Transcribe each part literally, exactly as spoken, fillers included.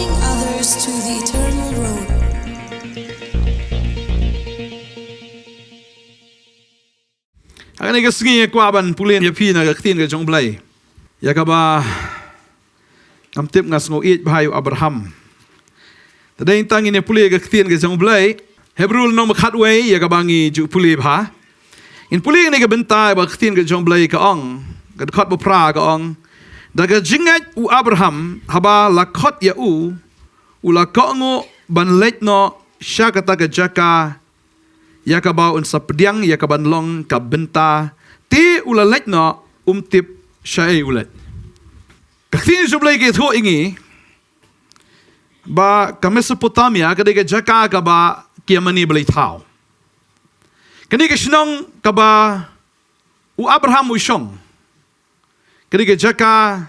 Others to the eternal road. Ha kane ka sngi nga kwah ban pule ïa phi na ka ktien ka jong U Blei, ïa kaba ngam tip nga sngew ïeit bha ïa u Abraham. Te dei tang ngin ïa pule ka ktien ka jong U Blei. Hebru lynnong ba khatwei ïa kaba ngi ju pule bha. Ngin pule kane ka bynta ba ka ktien ka jong U Blei ka ong, ka dkhot ba phra ka ong: Da ka jingngeit u Abraham, haba la khot ïa u, u la kohnguh ban leit noh sha kata ka jaka ïa kaba un sa pdiang ïa ka ban long ka bynta, te u la leit noh, um tip shaei u leit. Ka ktien jong U Blei ka ïathuh ïa ngi ba ka Mesopotamia ka dei ka jaka kaba ki ïa mane blei thaw. Kane ka shnong kaba u Abraham u shong, ka dei ka jaka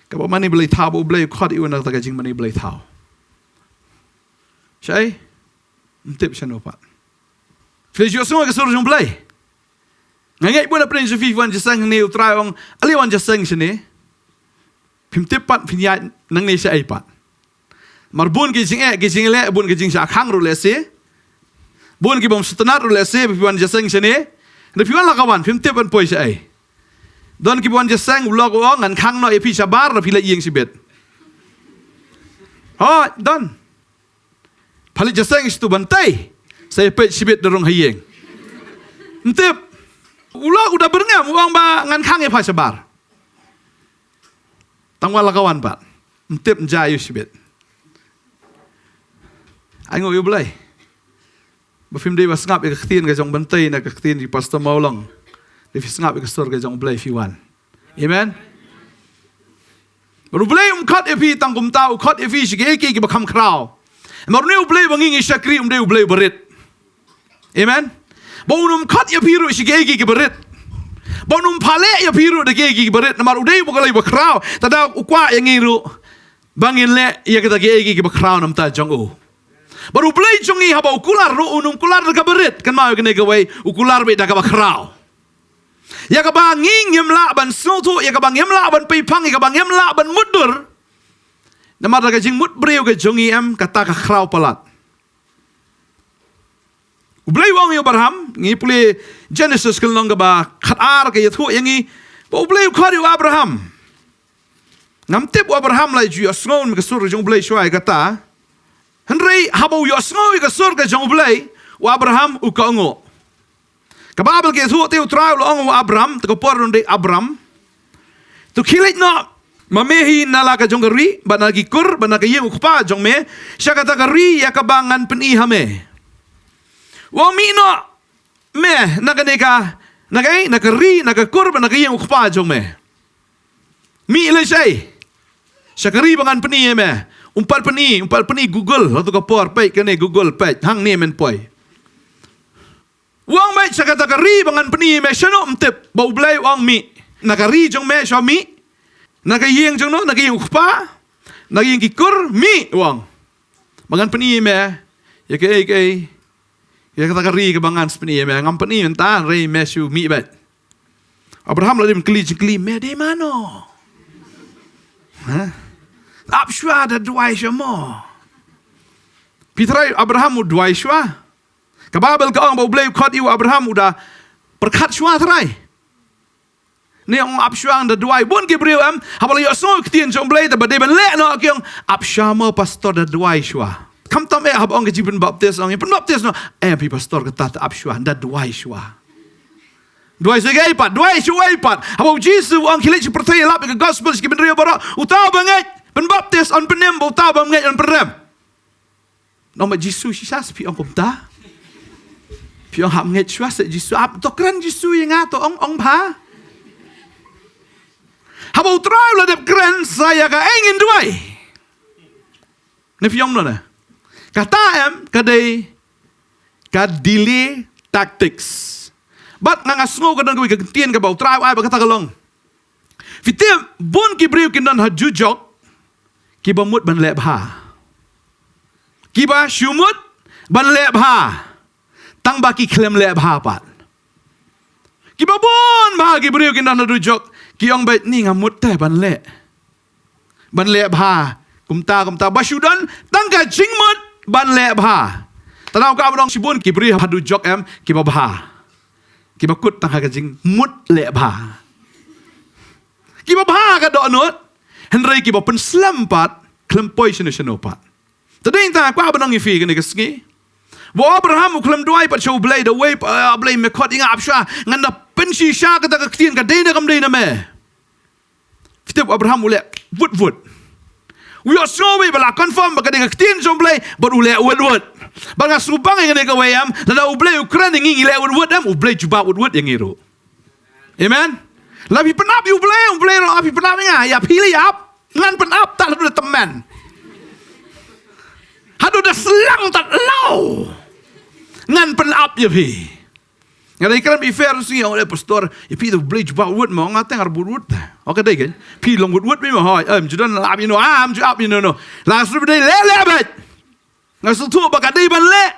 kaba mane blei thaw, ba U Blei u khot ïa u na kata ka jingmane blei thaw. Shaei? Ym tip shano pat. Phi la ju sngew ka sur jong U Blei? Nga ngeit bun na pdeng jong phi wan jingïaseng hangne, U Trai u ong ale wan jingïaseng shane. Phim tip pat phin ïaid nangne shaei pat. Namar bun ki jingeh, ki jingleh, bun ki jingshah khang ruh lehse. Bun ki bym sngewtynnat ruh lehse ba phi wan jingïaseng shane. Hynrei phi wan la ka wan, phim tip ban poi shaei. Don kiba wan jingïaseng, u lok u ong ngan khang noh ïa phi shabar, lada phi leit ïing shibit. Hooid, don. Pha leit jingïaseng sha tu ban tei, sa ïa peit shibit da rung ha ïing. Ym tip. U lok u da byrngem, u ong ba ngan khang ïa pha shabar. Tang wan la ka wan pat. Ym tip, ym jia ïa u shibit. Ai nguh ïa U Blei ba phim dei ba sngap ïa ka ktien ka jong ban tei na ka ktien jong i Pastor Mawlong. Dei phi sngap ïa ka sur ka jong U Blei phi wan. Amen. Bad U Blei um khot ïa phi tang kumta, u khot ïa phi sha kiei kiei kiba kham khraw. Namar une U Blei ba ngi ngi shakri um dei U Blei uba rit. Amen. Ba un ym khot ïa phi ruh sha kiei kiei kiba rit. Ba un ym pynleh ïa phi ruh da kiei kiei kiba rit. Namar u dei uba ka lei ba khraw. Te da u kwah ïa ngi ruh ba ngin leh ïa kita kiei kiei kiba khraw na bynta jong u. Bad U Blei jong ngi haba u kular ruh un ym kular da kaba rit. Kynmaw ïa kane kawei, u kular beit da kaba khraw. Ïa kaba ngi ngim lah ban sngewthuh, ïa kaba ngim lah ban peiphang, ïa kaba ngim lah ban mutdur. Namar da ka jingmut briew ka jong ngi em, kata ka khraw palat. U Blei u ong ïa u Abraham, ngi pule Genesis ka lynnong kaba khatar ka ïathuh ïa ngi ba U Blei u khot ïa u Abraham. Ngam tip u Abraham la ju ïohsngew ïa ka sur jong U Blei shuwa ïa kata. Hynrei haba u ïohsngew ïa ka sur ka jong U Blei, u Abraham u kohnguh. Ka Baibl ka ïathuh te U Trai u la ong ïa u Abram, te ka por u dei Abram. To khie leit noh ma me hi na la ka jong ka ri bad na ki kur bad na ka ïing u kpa jong me, sha kata ka ri ïa kaba ngan pyni ha me. U ong mih noh me na kane ka, na ka, na ka ri, na ka kur bad na ka ïing u kpa jong me. Mih leit shaei? Sha ka ri ba ngan pyni ïa me. Um pat pyni, um pat pyni Google, ha tu ka por, peit kane Google, peit, hangne men poi. U ong mih sha kata ka ri ba ngan pyni ïa me, shano ym tip, ba U Blei u ong mih. Na ka ri jong me shuwa mih. Na ka ïing jong no, na ka ïing u kpa, na ka ïing ki kur, mih u ong. Ba ngan pyni ïa me ïa kaei kaei, ïa kata ka ri kaba ngan sa pyni ïa me. Ngam pyni mynta, hynrei me shu mih beit. Abraham la dei ban kylli jingkylli, me dei mano? Ha? Ap shuwa, da duwai shuwa mo. Phi tharai Abraham u duwai shuwa? Ka Baibl ka ong ba U Blei u khot ïa u Abraham u da pyrkhat shuwa tharai. Ne ong ap shuwa, da duwai. Bun ki briew em, haba la ïohsngew ïa ka ktien jong U Blei, te ba dei ban leh noh ki ong ap shuwa mo pastor, da duwai shuwa. Khamtam eh haba ong ka jingpynbaptis, ong pynbaptis noh. Em phi pastor, kata te ap shuwa, da duwai shuwa. Duwai sha kaei pat, duwai sha uei pat? Haba u Jisu u ong khie leit sha pyrthei, lap ïa ka gospel sha ki bynriew baroh. Uta uba ngeit pynbaptis yn pynim, bad uta uba ym ngeit yn pynrem. Nong ma Jisu shisha sa phi ong kumta. Phi ong hap ngeit shuwa sa Jisu, ap to kren Jisu ïa nga, to ong ong bha. Haba U Trai u la dep kren, sa ïa kaei ngin duwai? Ne phi ong mano ne? Kata em ka dei ka delay tactics. Bad nga nga sngew ka don kawei ka ktien kaba U Trai u ai ba kata ka long. Phi tip, bun ki briew kin don ha jujok kiba mut ban leh bha. Kiba shu mut ban leh bha, tang ba ki khlem leh bha pat. Kiba bun bha ki briew kin don ha jujok, ki ong beit ni nga mut te ban leh, ban leh bha Kumta, kumta, ba shu don tang ka jingmut ban leh bha. Te nga kwah ban ong shibun ki briew ha dujok em, kiba bha. Kiba kut tang ha ka jingmut leh bha. Kiba bha ka dohnud, hynrei kiba pynslem pat, khlem poi shano shano pat. Te dei tang nga kwah ban ong ïa phi kane ka sngi. Ba u Abraham u khlem duwai pat sha U Blei, da wei pa, ah, Blei me khot ïa nga ap shuwa, ngan da pynshisha kata ka ktien ka dei ne kam dei na me. Phi tip u Abraham u leh wut wut. U ïohsngew beit ba la confirm ba ka dei ka ktien jong U Blei, bad u leh wut wut. Bad nga sngewbang ïa kane kawei em, lada U Blei u kren ïa ngi ngi leh wut wut em, U Blei jubab wut wut ïa ngi ruh. Amen. La phi pynap ïa U Blei, U Blei ruh, ah, phi pynap ïa nga, ïa phi la ïap. Ngan pynap tad haduh da tymmen. Haduh da slang tad law. Ngan pynap ïa phi. Nga dei kren bad i Fer u sngi, ong, eh, pastor, ïa phi da U Blei jubab wut mo, nga teng ar wut wut. Okay, dei kan? Phi long wut wut mo, hoi, em, ju don la ap ïa no, ah, em, ju ap ïa no, no. La shu dei leh, leh beit. Nga sngewthuh ba ka dei ban leh,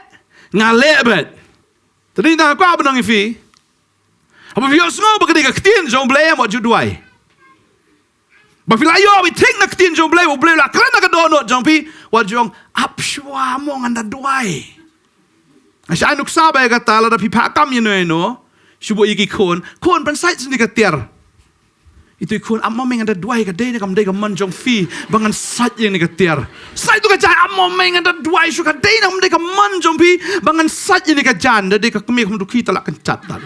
nga leh beit. Te dei tang nga kwah ban ong ïa phi. Haba phi ïohsngew ba ka dei ka ktien jong U Blei em, wat ju duwai. Ba phi la ïoh ba thik na ktien jong U Blei, U Blei u la kren na ka dohnud jong phi, wat ju ong, ap shuwa mo ngan da duwai. Nga shah ai nuksa ba ïa kata lada phi phah kam ïa no ïa no, shu buh ïa ki khun, khun pynsait shane ka tiar. Ïa tu i khun, ap mo me ngan da duwai ka dei ne kam dei ka mon jong phi, ba ngan sait ïa kane ka tiar. Sait tu ka jaiñ, ap mo me ngan da duwai shuh ka dei ne kam dei ka mon jong phi, ba ngan sait ïa kane ka jaiñ, da dei ka kmie kham dukhi te la kynchat tad.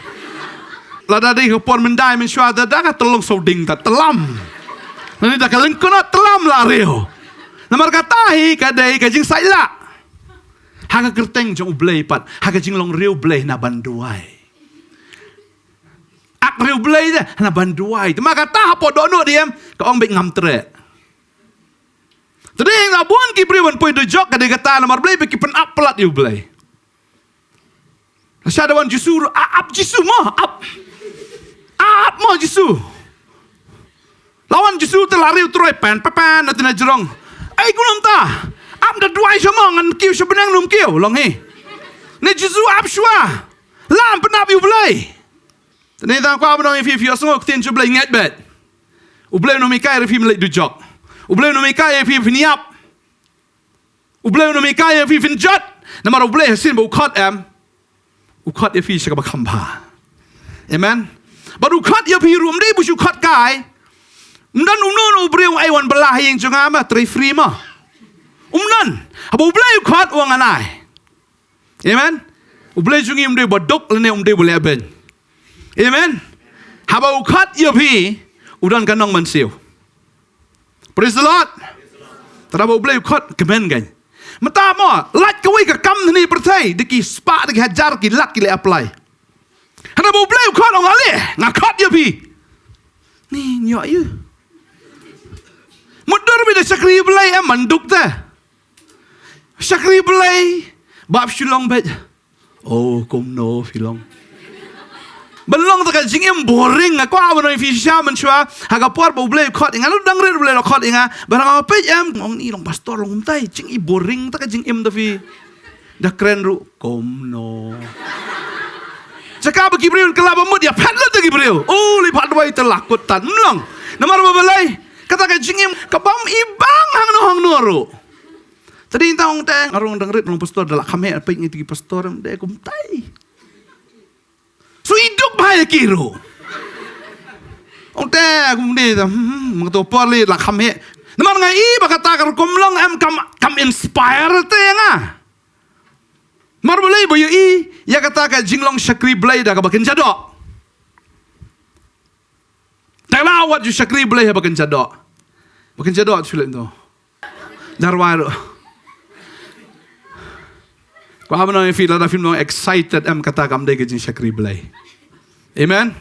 Lada dei ka por myndai mynshuwa da, da ka tyllong sawding tad, tyllam. Lane da ka lyngknot tyllam la riew. Namar kata hi ka dei ka jingsaitlah. Ha ka kyrteng jong U Blei pat, ha ka jinglong riew Blei na ban duwai. Ak riew Blei de, na ban duwai. Te ma kata hapoh dohnud em, ka ong beit ngam treh. Te dei la bun ki briew ban poi dujok ka dei kata namar Blei ba ki pynap palat ïa U Blei. Lashai da wan Jisu ruh, a-, ap Jisu mo, ap. Ap mo Jisu. La wan Jisu te la riew troi pen, pen, pen, na te na jrong. Ai kumno mynta. Ap da duwai sha mo ngan kiew sha bneng nym kiew, long hi. Ne Jisu ap shuwa. Lam pynap ïa U Blei. Te dei tang kwah ban ong ïa phi, phi ïohsngew ktien jong U Blei ngeit beit. U Blei un ym hikai ïa phi ban leit dujok. U Blei un ym hikai ïa phi phin ïap. U Blei un ym hikai ïa phi phin jot. Namar U Blei ha sien ba u khot em. U khot ïa phi sha kaba kham bha. Amen. Bad u khot ïa phi ruh ym dei ba shu khot kai. Ym don uno uno u briew u ai wan bylla ha ïing jong nga ma trei free ma. Ym don. Haba U Blei u khot u ong ngan ai. Amen. U Blei jong ngi um dei ba duk lane um dei ba leh beiñ. Amen. Haba u khot ïa phi u don ka nong mynsiem. Praise the Lord. Te haba U Blei u khot kmen kein. Mynta mo, lait kawei ka kam hangne pyrthei, da ki spah, da ki hajar, ki lak ki leh apply. Hynrei haba U Blei u khot ong ale, nga khot ïa phi. Ni, ngi ïoh ïa. Mutdur beit da shakri Blei em, man duk te. Shakri Blei, bap shu long beit. Oh, kumno phi long. Ban long ta ka jingim boring, nga kwah ban ong ïa phi shisha mynshuwa, ha ka por ba U Blei u khot ïa nga, lut dang rit U Blei u khot ïa nga, ba nga peit em, ong ni long pastor long kumtai, jingim boring ta ka jingim ta phi. Da kren ruh, kumno. Jaka ba ki briew kylla ba mut ïa phet lut da ki briew. Oh, li phat duwai te la kut tan, ym long. Namar ba balei, kata ka jingim, ka bym ibang hangno hangno ruh. Te dei tang ong te, nga rung dang rit rung pastor, da la kham heh, peit ngi te ki pastor, em de kumtai. So i duk bha ïa ki ruh. Ong te, kumne te, hmm, hmm, mangto por li, la kham heh. Namar nga i, ba kata ka rukom long, em kam, kam inspire te ïa nga. Namar balei ba ïohi, ïa kata ka jinglong shakri Blei da kaba kynja doh. Te la wat ju shakri Blei haba kynja doh. Ba kynja doh shu leh to. Darwai ruh. Kwah ban ong ïa phi lada phim long excited em kata kam dei ka jingshakri Blei. Amen.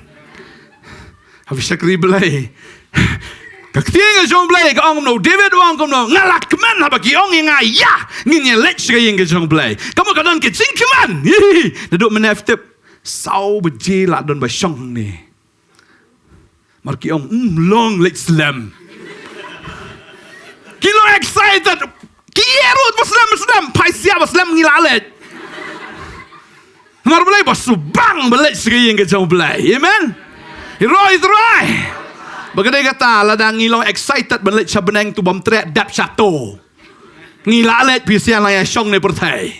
Haba shakri Blei. Ka ktien ka jong Blei ka ong kumno, David u ong kumno, nga la kmen haba ki ong ïa nga ïa, ngin ïa leit sha ka ïing ka jong Blei. Ka mut ka don ka jingkmen. Naduh mynne phi tip. Saw baje la don ba shong hangne. Mar ki ong, mm, long leit slem. Ki long excited. Ki ïa ruh ba slem, slem. Phai sia ba slem ngi la leit. Mar Blei ba shu bang ba leit sha ka ïing ka jong Blei. Amen. Hero is right. Ba ka dei kata lada ngi long excited ban leit sha bneng tu bym treh dep sha to. Ngi la leit phi sian la ïa shong ne pyrthei.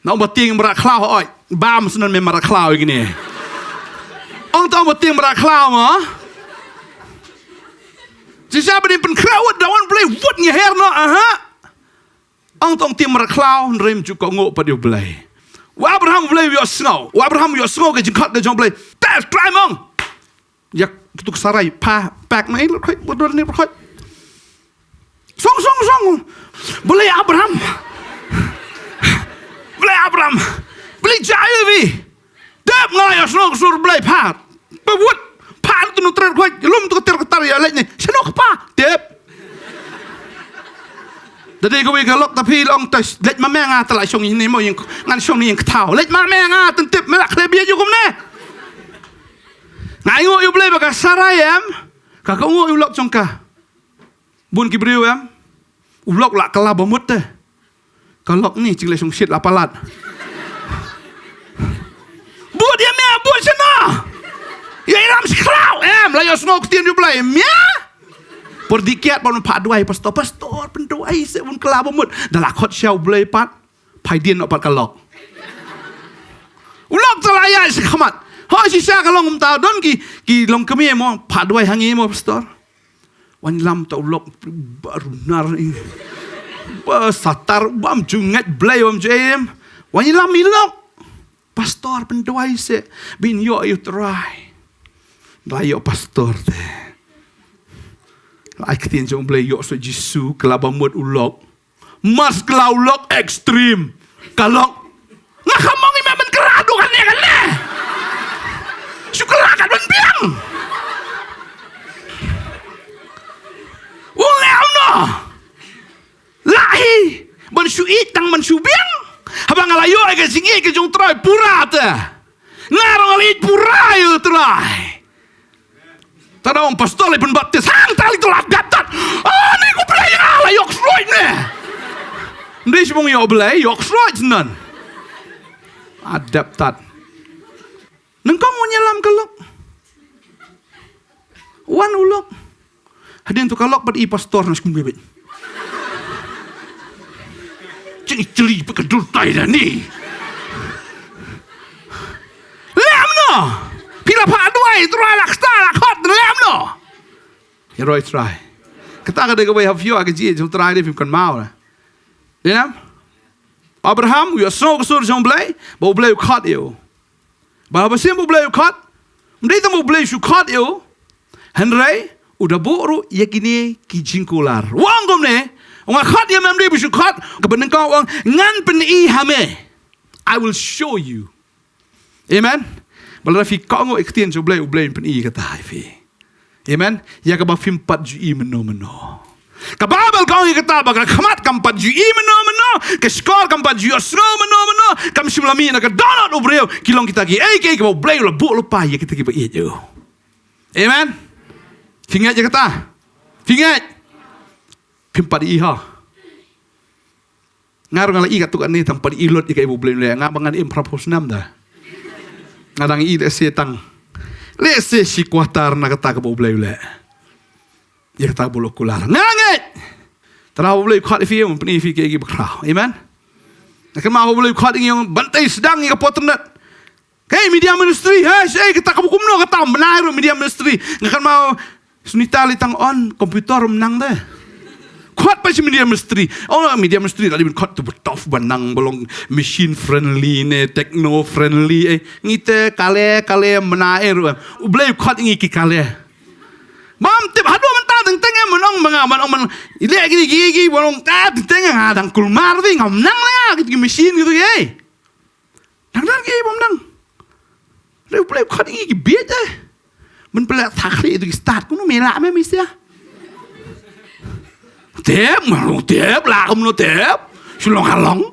Na ong ba tieng mrad khlaw oi. Bam snan me mrad khlaw ïa kine. Ong tong ba tieng mrad khlaw ma. Shisha ba dei pynkhraw wut da wan Blei wut ngi her no aha. Ong tong tieng mrad khlaw hynrei mju ko ngo pat ïa Blei. Wa Abraham Blei ïoh sngew. Wa Abraham ïoh sngew ka jingkhot ka jong Blei. Te trai mong. Ïa katu ka Sarai pha pak mai lut khoi bodor ni khoi. Song song song. Blei Abraham. Blei Abraham. Blei jai vi. Dep nga ïoh sngew ka sur Blei pha. Pawut. Pha tu nu tret khoi. Lum tu ka ter ka tar ïa leit ni. Seno ka pa. Dep. Dadi kawei ka lok ta phi long ta leit ma me nga ta la shong ni mo ïing ngan shong ni ïing ka thaw. Leit ma me nga tan tip me la khle bia ju kumne. Nga ïoh ïa Blei ba ka Sarai em. Ka ka ïoh ïa u lok jong ka. Bun ki briew em. U lok la ka la ba mut te. Ka lok ni jing le shong shit la palat. Bud ïa me bud shano. Ïa i ram skraw em la ïoh sngew ktien ïa Blei me. Por di kiat pon pha duai pastor pastor pynduai se un kla ba mut. Da la khot sha u Blei pat. Phai dien no pat ka lok. U lok ta la ïa se khmat. Ho shisha ka long um ta don ki ki long kmie mo pha duai hangi mo pastor. Wan lam ta u lok ba runar i. Ba satar bam ju ngat Blei bam ju em. Wan lam i lok. Pastor pynduai se bin ïoh ïa u Trai. Da ïoh pastor te. Ai ktien jong Blei ïoh so Jisu kla ba mut u lok. Mas kla u lok extreme. Ka lok. Nga khamong i me ban kra du kan ne kan ne. Shu kla kan ban biang. U leh no. Lahi ban shu ïeit tang ban shu biang. Haba nga la ïoh ïa ka jingïeit ka jong u Trai pura te. Nga ruh nga la ïeit pura ïa u Trai. Ta da ong pastor lei pynbaptis hang ta lei tu la dap tat. Ah ni ku Blei nga la ïoh sroit ne. Ndei sbong ïoh Blei ïoh sroit nan. Adap tat. Nyngkong wan ïalam ka lok. Wan u lok. Hadien tu ka lok bad i pastor na skum bebet. Cing cili pe ka dur tai da ni. Lem no. Pila pa duai tu la ksta la khot lem no. Ïa roi Trai. Kata ka dei ka wei ha phi ïoh ka jingïeit jong u Trai dei phim kynmaw la. Dei nam? Abraham u ïohsngew ka sur jong u Blei, ba u Blei u khot ïa u. Ba haba shem ba u Blei u khot, ym dei tang ba u Blei u shu khot ïa u. Hynrei u da buh ruh ïa kine ki jingkular. U ong kumne, u nga khot ïa me ym dei ba u shu khot, kaba nyngkong u ong ngan pyni ha me. I will show you. Amen. Ba lada phi kohnguh ïa ka ktien jong u Blei, u Blei un pyni kata ïa phi. Amen. Ïa kaba phim pat ju i mynno mynno. Ka Baibl ka ong ïa kata ba ka khmat kam pat ju i mynno mynno, ka shkor kam pat ju ïohsngew mynno mynno, kam shym la mih na ka dohnud u briew, ki long kita kiei kiei kiba u Blei u la buh lypa ïa kita kiba ïeit ïa u. Amen. Phi ngeit ïa kata? Phi ngeit? Phim pat i ha. Nga ruh nga la i katto katne tang pat i lut ïa kaei ba u Blei u leh. Nga ba ngan im phraphew snem da. Nga dang i lehse tang, lehse shi quarter na kata kaba u Blei u leh. Ïa kata kaba u la kular nga ngeit. Tang ba u Blei u khot ïa phi, un pyni ïa phi kiei kiei ba khraw. Amen. Nga kynmaw ba u Blei u khot ïa ngi, ong ban tei sdang ïa ka por tynat. Hei, media ministry, hei, shaei kata kaba kumno kata, ym bnai ruh media ministry. Nga kynmaw Sunita lei tang on computer ym nang de. Khot pat sha media ministry. Oh, media ministry tadi ban khot tu ba tough ba nang ba long machine friendly ne techno friendly, eh. Ngi te kale kale ym bnai ruh. U Blei u khot ngi ki kale. Bam tip haduh mynta teng teng em, ban ong ba nga, ban ong ban i leh kine ki ki ban ong ta teng teng nga dang kulmar dei, ngam nang la ki machine kitu, eh. Dang dang ki bym dang. Hynrei u Blei u khot ïa ngi ki bieit eh. Ban pynleh thakri ïa ki stad kumno me lah me mi sia. Tep, ma long tep, lah kumno tep. Shu long ha long.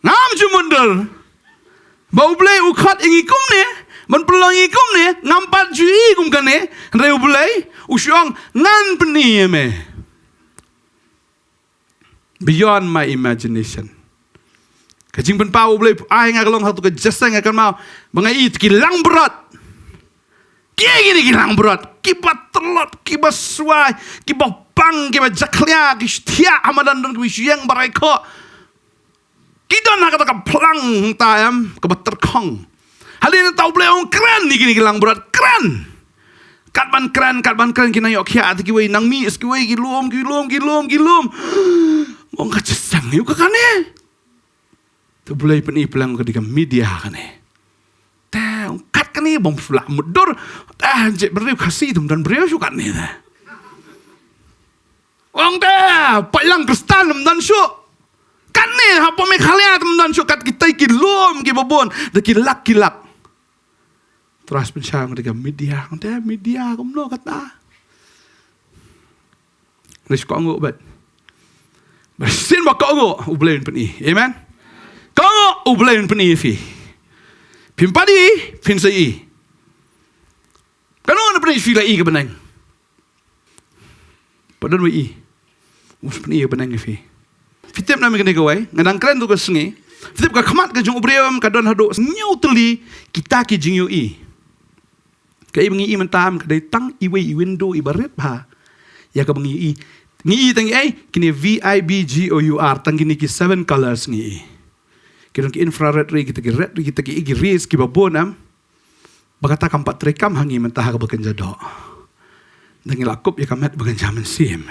Ngam ju mutdur ba u Blei u khot ïa ngi kumne, ban pynlong ïa ngi kumne, ngam pat ju i kum kane, hynrei u Blei u shu ong ngan pyni ïa me. Beyond my imagination. Ka jingpynpaw u Blei ai nga ka long ha tu ka jingïaseng, nga kynmaw ba nga i ki langbrot. Ki kine ki langbrot, kiba tlot, kiba swai, kiba pang, kiba jakhlia, ki shtia ha madan don, kiba shu ïeng barai ko. Ki don ha kata ka phlang hangta em, kaba tyrkhong. Hadien nangta U Blei u ong kren ïa kine ki langbrot, kren. Kat ban kren, kat ban kren ki nang ïoh khia te kiwei nang mih, kiwei ki lum, ki lum, ki lum, ki lum. Ong ka jingïaseng ïa ka kane. Te U Blei pyni plang ka dei ka media kane. Te ong kat kane bym shu lah mutdur. Te jait briew Khasi te ym don briew shuh katne te. Ong te, pait lang Khristan ym don shuh. Katne hapoh Meghalaya te ym don shuh, kat kitai ki lum kiba bun, da ki lak ki lak. Trai pynshai ong ka dei ka media, ong te media kumno kata. Hynrei shu kohnguh beit. Bad shisien ba kohnguh, U Blei un pyni. Amen. Kohnguh, U Blei un pyni ïa phi. Phim pat ïohi, phin sa ïohi. Kano kano pyni ïa phi la ïohi ka bneng. Pat don wei i. Mus pyni ïa ka bneng ïa phi. Phi tip na me kane kawei, nga dang kren tu ka sngi. Phi tip ka khmat ka jong u briew em ka don haduh hynñiew tylli kita ki jingïohi. Kaei ba ngi ïohi mynta em ka dei tang iwei i window iba rit bha. Ïa kaba ngi ïohi. Ngi ïohi tang ei, kine V I B G O U R, tang kine ki seven colors ngi ïohi. Ki don ki infrared ray, kita ki red ray, kita ki, ki rays kiba bun em. Ba kata kam pat treikam ha ngi mynta ha kaba kynja doh. Tang ngi la kup ïa ka met ba kynja mynsiem.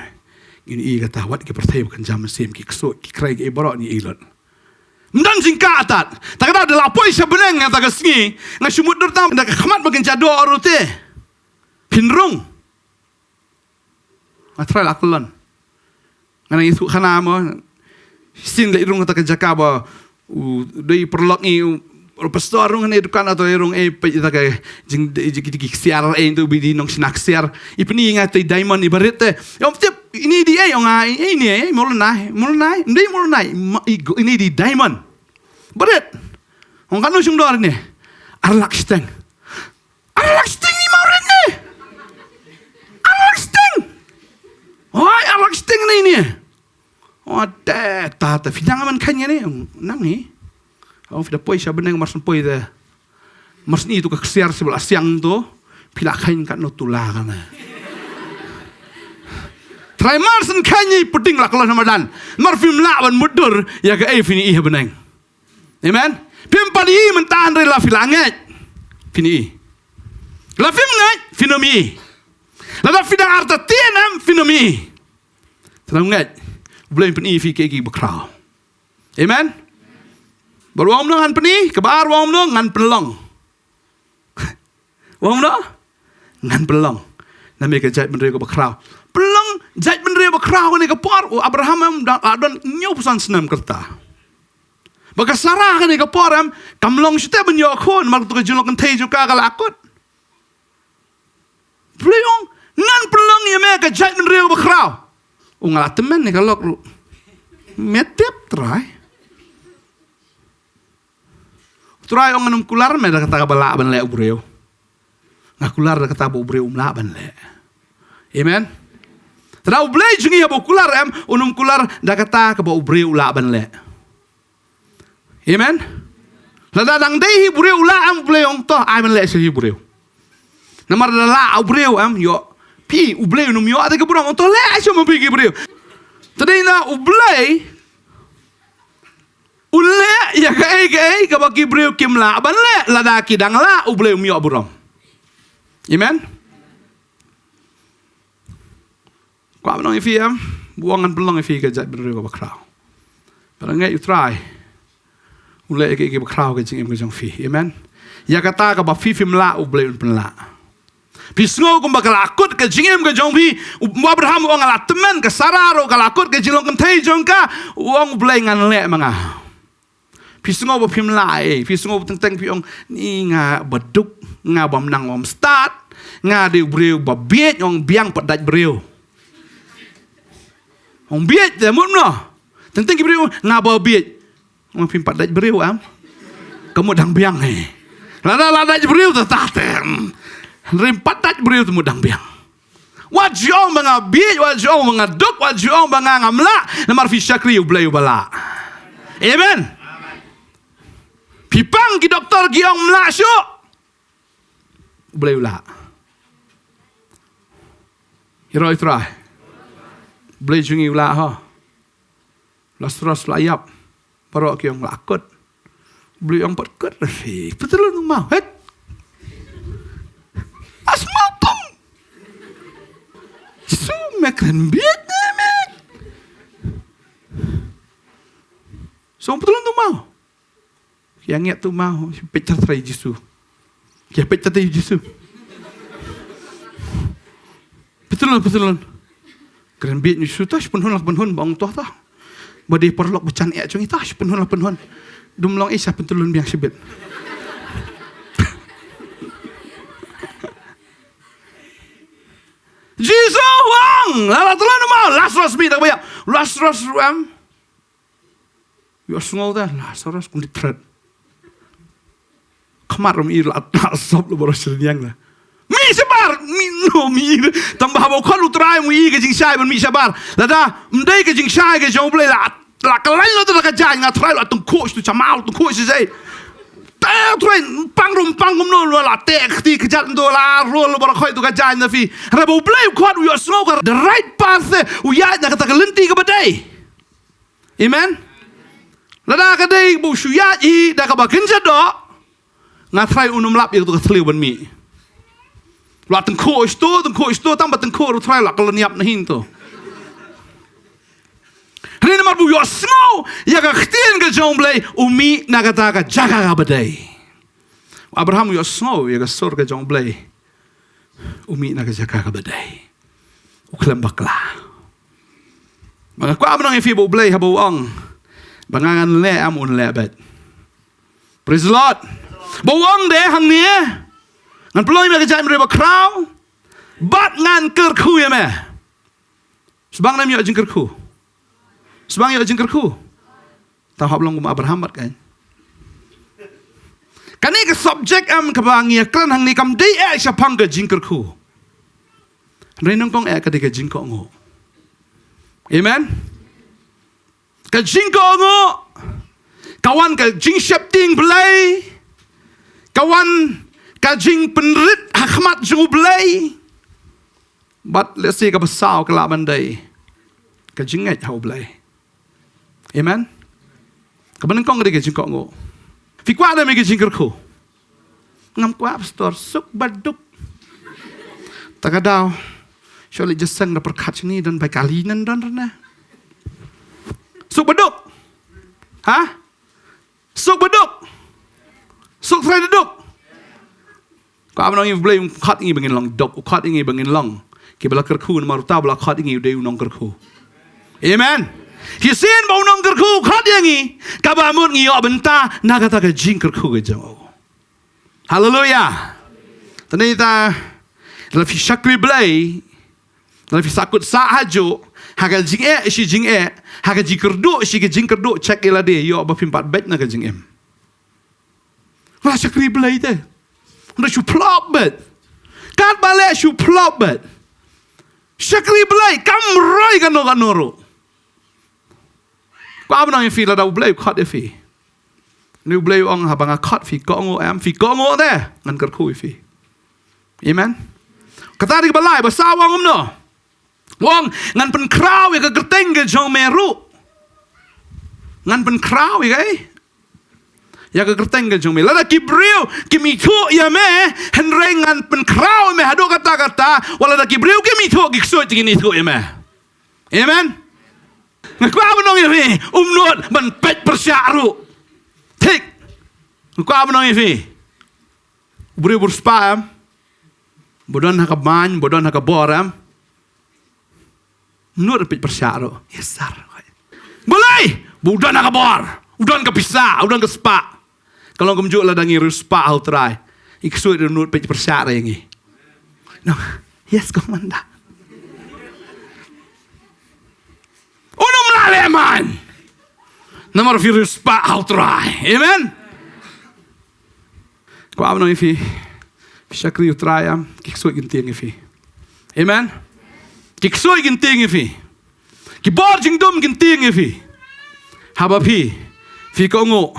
Ngin ïohi kata wat ki pyrthei ba kynja mynsiem, ki ksuid, ki khrei, ki baroh ngi ïohi lut. Ym don jingkah tat. Ta ka daw da la poi sha bneng nga ta ka sngi, nga shu mutdur tam da ka khmat ba kynja doh ruh te. Phin rung. Nga trai la kyllon. Nga nang ïathuh khana mo. Shisien leit rung kata ka jaka ba u dei paralok ngi, u pastor rung ne dukan, ato leit rung, eh, peit kata ka jing, jing, jing, jing ksiar, eh, tu bidi nong shna ksiar. I pyni nga te diamond iba rit te. Ong tip, ine i dei, eh, ong nga, eh, ine, eh, Mawlynnai, Mawlynnai, ym dei Mawlynnai, ma, i, ine i dei diamond. Ba rit. Ong kano shong dor ine. Ar lak shiteng. Ar lak shiteng i Mawlynnai. Ar lak shiteng. Oi, ar lak shiteng ne ine. Oi, te, ta, ta, phi dang man kheiñ ne, nang i. Ong phi da poi sha bneng mar shu poi te. Mar shu i tu ka ksiar shu ba la siang tu. Phi la kheiñ katno tula kane. Trai mar shu kheiñ i pdeng la kyllon ha madan. Mar phim lah ban mutdur ïa kaei phin ïohi ha bneng. Amen. Phim pat ïohi mynta hynrei la phi la ngeit, phin ïohi. La phim ngeit, phin ym ïohi. Lada phi dang artatien em, phin ym ïohi. Te ngeit, U Blei un pyni ïa phi kiei kiei kiba khraw. Amen. Bad u ong kumno ngan pyni, kaba ar u ong kumno ngan pynlong. U ong kumno? Ngan pynlong. Namar ka jaitbynriew kaba khraw. Pynlong jaitbynriew ba khraw kane ka por, u Abraham em da, da don hynñiewphew san snem ka rta. Bad ka Sarah kane ka por em, kam long shuh te ban ïoh khun, namar kata ka jinglong kynthei jong ka ka la kut. Blei ong, ngan pynlong ïa me ka jaitbynriew ba khraw. U nga la tymmen ne ka lok ruh. Me tip Trai. Trai ong ngan ym kular me da kata kaba lah ban leh u briew. Nga kular da kata ba u briew um lah ban leh. Amen. Te da U Blei jong ngi haba u kular em, un ym kular da kata kaba u briew u lah ban leh. Amen. Lada dang dei hi briew u lah em, U Blei ong to ai ban leh sha hi briew. Namar da lah u briew em ïoh. Phi U Blei un ym ïoh te ki burom, ong to leh sha ma phi ki briew. Te dei na U Blei u leh ïa kaei kaei kaba ki briew kim lah ban leh, lada ki dang lah U Blei um ïoh burom. Amen. Kwah ban ong ïa phi em, u ong ngan pynlong ïa phi ka jaitbynriew kaba khraw. Ba ngeit u Trai u leh ïa kiei kiei ba khraw ka jingim ka jong phi. Amen. Ïa kata kaba phi phim lah U Blei un pynlah. Phi sngew kumba ka la kut ka jingim ka jong phi, u Abraham u ong nga la tymmen, ka Sarah ruh ka la kut ka jinglong kynthei jong ka, u ong U Blei ngan leh ma nga. Phi sngew ba phim lah ei, phi sngew ba teng teng phi ong ni nga ba duk, nga bym nang bym stad, nga dei u briew ba bieit, ong biang pat dait briew. Ong bieit te mut no. Teng teng ki briew nga ba bieit. Ong phim pat dait briew am. Ka mut dang biang ei. Lada la dait briew te ta te. Hynrei pat dait briew te mut dang biang. Wat ju ong ba nga bieit, wat ju ong ba nga duk, wat ju ong ba nga ngam lah, namar phi shakri U Blei uba lah. Amen. Phi pang ki doktor ki ong ym lah shuh. U Blei u lah. Ïaroh ïa u Trai. Blei jong ngi u lah ho. Lasarus la ïap. Baroh ki ong la kut. Blei ong pat kut. Pyntyllun u maw. Het. Asma tong. Su me kren biet ne me. Song pyntyllun u maw. Ïa ngi tu maw, peit ta Trai Jisu. Ïa peit ta Trai Jisu. Pyntyllun, pyntyllun. Kren biet Jisu ta, pynhun la pynhun bang toh ta. Ba dei paralok ba jan eh jong ita, pynhun la pynhun. Dum long isa pyntyllun biang shibit. Jisu wang, la la tyllun u maw, Lasarus mih da kaba ïap. Lasarus ruh em. Ïohsngew te Lasarus kum dei threat. Khmat ruh mih la, la sop la baroh syrniang la. Mih shabar, mih no mih. Tang ba haba u khot u Trai mih ka jingshai ban mih shabar. Lada ym dei ka jingshai ka jong u Blei la, la kyllaiñ lut da ka jaiñ, nga tharai la tyngkhuh sha tu, sha maw tyngkhuh sha jai. Te u Trai pang ruh pang kumno la, la teh kti kjat ynda la rol baroh khoi tu ka jaiñ na phi. Hynrei ba u Blei u khot u ïohsngew ka the right path, u ïaid na kata ka lynti kaba dei. Amen. Lada ka dei ba u shu ïaid hi da kaba kynja doh, nga tharai un ym lap ïa kato ka thliew ban mih. La tyngkhuh sha tu, tyngkhuh sha tu, tang ba tyngkhuh ruh tharai la kyllon ïap na hi to. Hynrei namar ba u ïohsngew ïa ka ktien ka jong u Blei, u mih na kata ka jaka kaba dei. U Abraham u ïohsngew ïa ka sur ka jong u Blei. U mih na ka jaka kaba dei. U khlem bakla. Ba nga kwah ban ong ïa phi ba u Blei haba u ong, ba nga ngan leh, em, un leh beit. Praise the Lord. Ba u ong de hangne, ngan pynlong ïa me ka jaitbynriew bakhraw. Bad ngan kyrkhu ïa me. Sbang ne ym ïoh jingkyrkhu? Sbang ïoh jingkyrkhu. Tang hap long kum Abraham bad kan. Kane ka subject, em, kaba ngi ïa kren hangne kam dei eh shaphang ka jingkyrkhu. Hynrei nyngkong eh ka dei ka jingkohnguh. Amen. Ka jingkohnguh ka wan ka jingsheptieng Blei. Ka wan ka jingpynrit ha khmat jong u Blei. Bad lehse kaba saw ka lah ban dei ka jingngeit ha u Blei. Amen. Kaba nyngkong ka dei ka jingkohnguh. Phi kwah ne ym ïoh ka jingkyrkhu? Ngam kwah, pastor, suk baduk. Ta ka daw. Shwa leit jingïaseng da pyrkhat shini don bai kali nan don rna. Suk baduk. Ha? Suk baduk. Suk trai da duk. Kwah ban ong ïa u Blei um khot ïa ngi ba ngin long duk, u khot ïa ngi ba ngin long kiba la kyrkhu, namar uta ba la khot ïa ngi u dei u nongkyrkhu. Amen. Shisien ba u nongkyrkhu u khot ïa ngi, kaba mut ngi ïoh bynta na kata ka jingkyrkhu ka jong u. Haleluya. Te nangta lada phi shakri Blei, lada phi sahkut sah hajuh ha ka jingeh shi jingeh, ha ka jingkyrduh shi ka jingkyrduh, check ïa lade, ïoh ba phim pat beit na ka jingim. Nga shakri Blei te. Nga shu pynlong beit. Katba leh shu pynlong beit. Shakri Blei kam roi kano kano ruh. Kwah ban ong ïa phi lada u Blei u khot ïa phi. Une u Blei u ong haba nga khot phi kohnguh em, phi kohnguh te ngan kyrkhu ïa phi. Amen. Kata dei kaba lai, ba saw u ong kumno? U ong ngan pynkhraw ïa ka kyrteng ka jong me ruh. Ngan pynkhraw ïa ka, ïa ka kyrteng ka jong me. Lada ki briew kim ithuh ïa me, hynrei ngan pynkhraw ïa me haduh katta katta, wat lada ki briew kim ithuh, ki ksuid kin ithuh ïa me. Amen. Nga kwah ban ong ïa phi, um nud ban peit pyrshah ruh. Thik. Nga kwah ban ong ïa phi, u briew u riewspah em, ba don ha ka main, ba don ha ka bor em, um nud ban peit pyrshah ruh. Yes sir. Balei? Ba u don ha ka bor, u don ka pisa, u don ka spah. Ka long kumjuh lada ngi riewspah ha u Trai, ki ksuid ruh um nud peit pyrshah ïa ngi. No. Yes, Commander. Un ym lah leh main. Namar phi riewspah ha u Trai. Amen. Kwah ban ong ïa phi, phi shakri u Trai em, ki ksuid kin tieng ïa phi. Amen. Ki ksuid kin tieng ïa phi. Ki bor jingdum kin tieng ïa phi. Haba phi, phi kohnguh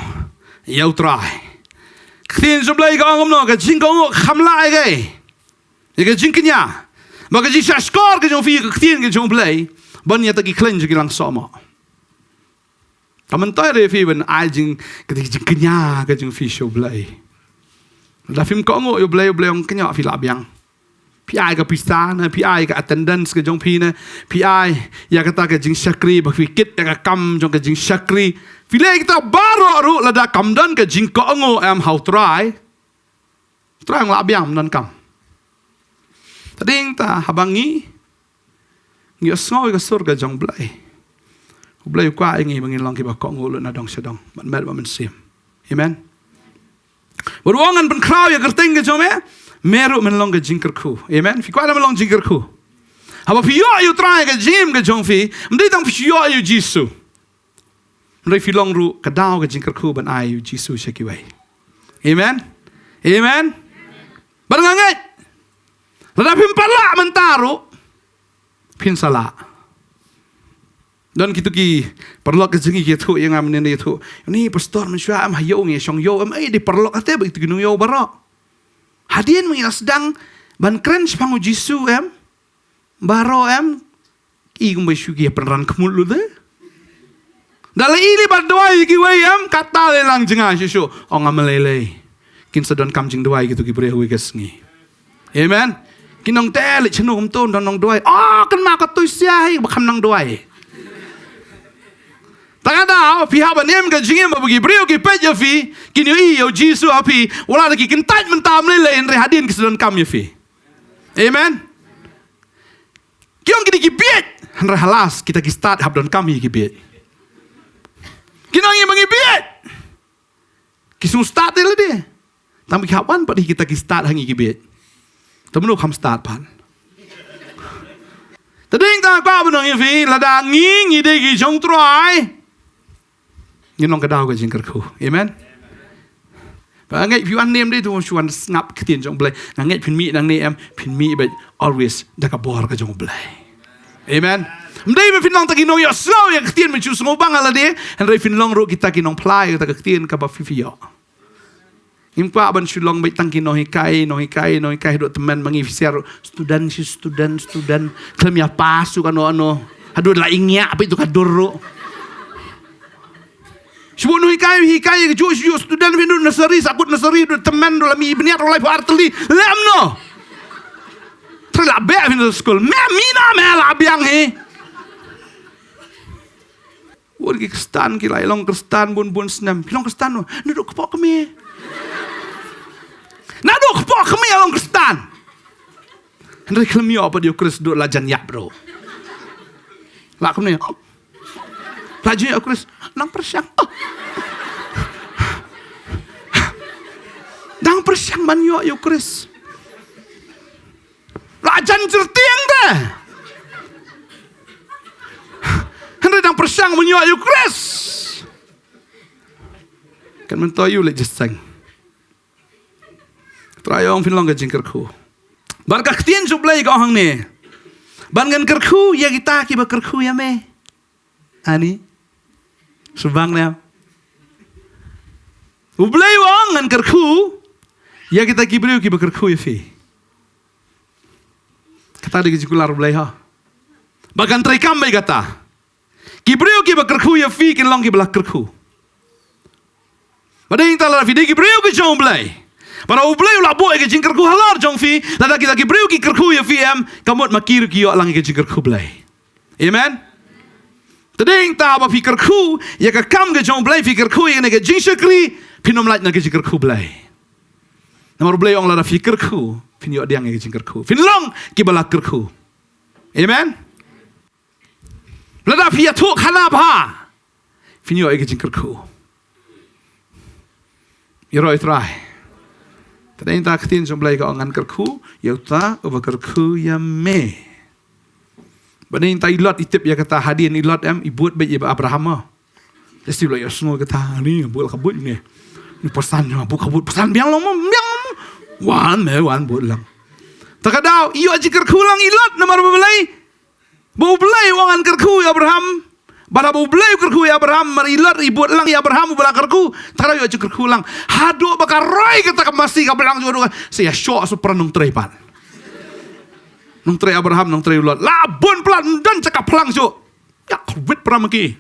ïa u Trai. Ka ktien jong u Blei ka ong kumno, ka jingkohnguh kam lah ïa kaei. Ïa ka jingkñia. Ba ka jingshahshkor ka jong phi ka ktien ka jong U Blei ban ïa kata ki khlaiñ jong ki langsohmoh. Ka myntoi re phi ban ai jing, ka jingkñia ka jong phi sha U Blei. Lada phim kohnguh ïa U Blei, U Blei un kynnoh phi lah biang. Phi ai ka pisa ne, phi ai ka attendance ka jong phi ne, phi ai ïa kata ka jingshakri ba phi kit ïa ka kam jong ka jingshakri. Phi leh kita baroh ruh lada kam don ka jingkohnguh em ha U Trai, U Trai un lah biang, ym donkam. Tadei ta haba ngi ngi ïohsngew ïa ka sur ka jong U Blei, U Blei u kwah ïa ngi ba ngin long kiba kohnguh lut na dong sha dong, bad met bad mynsiem. Amen. Bad u ong ngan pynkhraw ïa ka kyrteng ka jong me, me ruh men long ka jingkyrkhu. Amen. Phi kwah lada men long jingkyrkhu? Haba phi ïoh ïa U Trai ha ka jingim ka jong phi, ym dei tang phi shu ïoh ïa U Jisu, hynrei phi long ruh ka daw ka jingkyrkhu ban ai ïa U Jisu sha kiwei. Amen. Amen. Bad nga ngeit lada phim pat lah mynta ruh, phin sa lah. Don kito ki paralok ka jong ngi ki ïathuh ïa nga mynne, ïathuh, "Ni pastor, mynshuwa em ha ïew ngi shong ïew em, ei, dei paralok ate ba kito ki nongïew baroh. Hadien ba ngi la sdang ban kren shaphang U Jisu em, baroh em, i kumba shu ki ïa pynran khmut lut de. Da la i lei ban duwai ïa kiwei em, kata lei lang jngai shuh shuh." Ong, "Ym lei lei. Kin sa donkam jingduwai kito ki briew ha kawei ka sngi." Amen. Ki nongteh leit shano kumto, don nongduwai. Oh, kynmaw, ka tui sia hi ba kham nang duwai. Tang ka daw phi hap ban im ka jingim ba ki briew ki peit ïa phi, kin ïohi ïa U Jisu ha phi. Wat la ki kyntait mynta ym lei lei, hynrei hadien ki sa donkam ïa phi. Amen. Ki ong ki dei ki bieit, hynrei ha last kita ki stad hap donkam ïa ki bieit. Ki ong ïa ma ngi bieit. Ki sngewstad ïa lade. Tang ba ki hap wan pat hi kita ki stad ha ngi ki bieit. Te mano kham stad pat? Tadei ta kwah ban ong ïa phi, lada ngi ngi dei ki jong U Trai, ngin long ka daw ka jingkyrkhu. Amen. Ba nga ngeit phi wan ne em, dei tu shu wan sngap ktien jong U Blei. Nga ngeit phin mih nangne em, phin mih beit always da ka bor ka jong U Blei. Amen. Ym dei ba phin long ta ki nongïohsngew ïa ka ktien, phin shu sngewbang ha lade, hynrei phin long ruh kita ki nongphla ïa kata ka ktien kaba phi phi ïoh. Ngim kwah ban shu long beit tang ki nonghikai, nonghikai, nonghikai haduh tymmen ma ngi, phi sngewthuh, student shi student, student. Khlem ïa pass shuh kano kano. Haduh la i ngiah phi tu ka dur ruh. Shu buh nonghikai hikai ïa kajuh shu ïoh student, phi haduh nursery, sa kut nursery haduh tymmen, haduh la mih bniat, haduh laiphew ar tylli. Lem no. Trai la beh phi na skul. Me mih na me la biang hi. Bun ki Khristan ki la ïa long Khristan bun bun snem. Phi long Khristan no? Naduh kpoh kmie. Naduh kpoh kmie ïa long Khristan. Hynrei khlem ïoh pat ïa U Khrist, duh la jan ïap ruh. La kumne. La jan ïa U Khrist, nang pyrshang. Oh. Nang pyrshang ban ïoh ïa U Khrist. La jan jyrtieng te. Hynrei nang pyrshang ban ïoh ïa U Khrist. Kan myntoi ïa u leit jingïaseng. Trai ong phin long ka jingkyrkhu. Bad ka ktien jong U Blei ka ong hangne, ban ngan kyrkhu ïa kita kiba kyrkhu ïa me. Ani. Shu bang ne. U Blei u ong ngan kyrkhu ïa kita ki briew kiba kyrkhu ïa phi. Kata dei ka jingkular U Blei ha. Ba kan trei kam bad kata. Ki briew kiba kyrkhu ïa phi kin long kiba la kyrkhu. Ba dei ta lada phi dei ki briew ki jong U Blei. Ba U Blei u la buh ïa ka jingkyrkhu halor jong phi, lada kita ki briew ki kyrkhu ïa phi em, ka mut ma ki ruh ki ïoh lang ïa ka jingkyrkhu Blei. Amen. Te dei ta ba phi kyrkhu ïa ka kam ka jong U Blei, phi kyrkhu ïa ka jingshakri, phin ym lait na ka jingkyrkhu Blei. Namar U Blei u ong lada phi kyrkhu, phin ïoh pdiang ïa ka jingkyrkhu. Phin long kiba la kyrkhu. Amen. Lada phi ïathuh khana bha, phin ïoh ïa ka jingkyrkhu. Ïaroh ïa U Trai. Te dei ta ka ktien jong U Blei ka ong ngan kyrkhu ïa uta uba kyrkhu ïa me. Ba dei ta i Lot, i tip ïa kata, hadien i Lot em, i bud beit ïa Abraham mo. Te shu la ïohsngew kata, ni bud ka bud ni. Ni pasan, bud ka bud, pasan biang lang mo, biang lang mo. Wan me, wan bud lang. Ta ka daw, ïoh jingkyrkhu lang i Lot namar ba U Blei. Ba U Blei u ong ngan kyrkhu ïa Abraham. Bad haba U Blei u kyrkhu ïa Abraham, mar i Lot i bud lang ïa Abraham uba la kyrkhu, ta ka daw ïoh jingkyrkhu lang. Haduh ba ka roi kata ka masi ka blang jong ka, sa ïa shoh sa pran nongtrei pat. Nongtrei Abraham, nongtrei u Lot. La bun palat, ym don jaka phlang shuh. Ïa khwit para ma ki.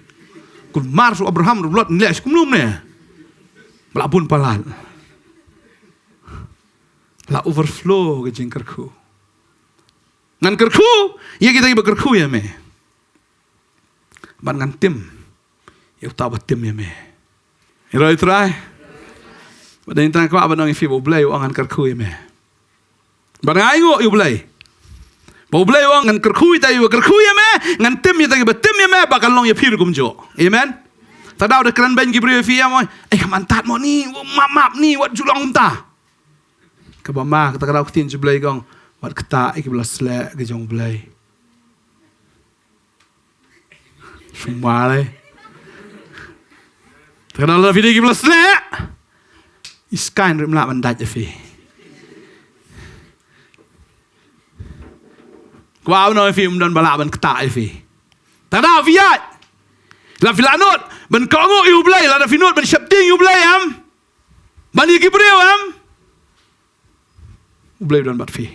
Kulmar shuh Abraham, u Lot, ngi leh shi kumlum ne. Ba la bun palat. La overflow ka jingkyrkhu. Ngan kyrkhu ïa kita kiba kyrkhu ïa me. Bad ngan tim ïa uta uba tim ïa me. Ïaroh ïa u Trai. Bad dang tang kwah ban ong ïa phi ba U Blei u ong ngan kyrkhu ïa me. Bad nga ainguh ïa U Blei ba U Blei u ong ngan kyrkhu ïa ita kiba kyrkhu ïa me, ngan tim ïa ita kiba tim ïa me, ba kan long ïa phi ruh kumjuh. Amen. Te daw da kren beiñ ki briew ïa phi, ïa mo. Eh, ka man tat mo ni, map map ni, wat ju long kumta. Kaba ma, kata ka daw ka ktien jong U Blei ka ong, wat ktah ïa kiba la sleh ka jong U Blei. Sumar eh. Te ka daw lada phi dei kiba la sleh, i Sky ruh im lah ban dait ïa phi. Kwah ban ong ïa phi, ym don ba lah ban ktah ïa phi. Te ka daw phi ïaid, lada phi la nud ban kohnguh ïa U Blei, lada phi nud ban sheptieng ïa U Blei, em. Ban ïa ki briew, em. U Blei u don bad phi.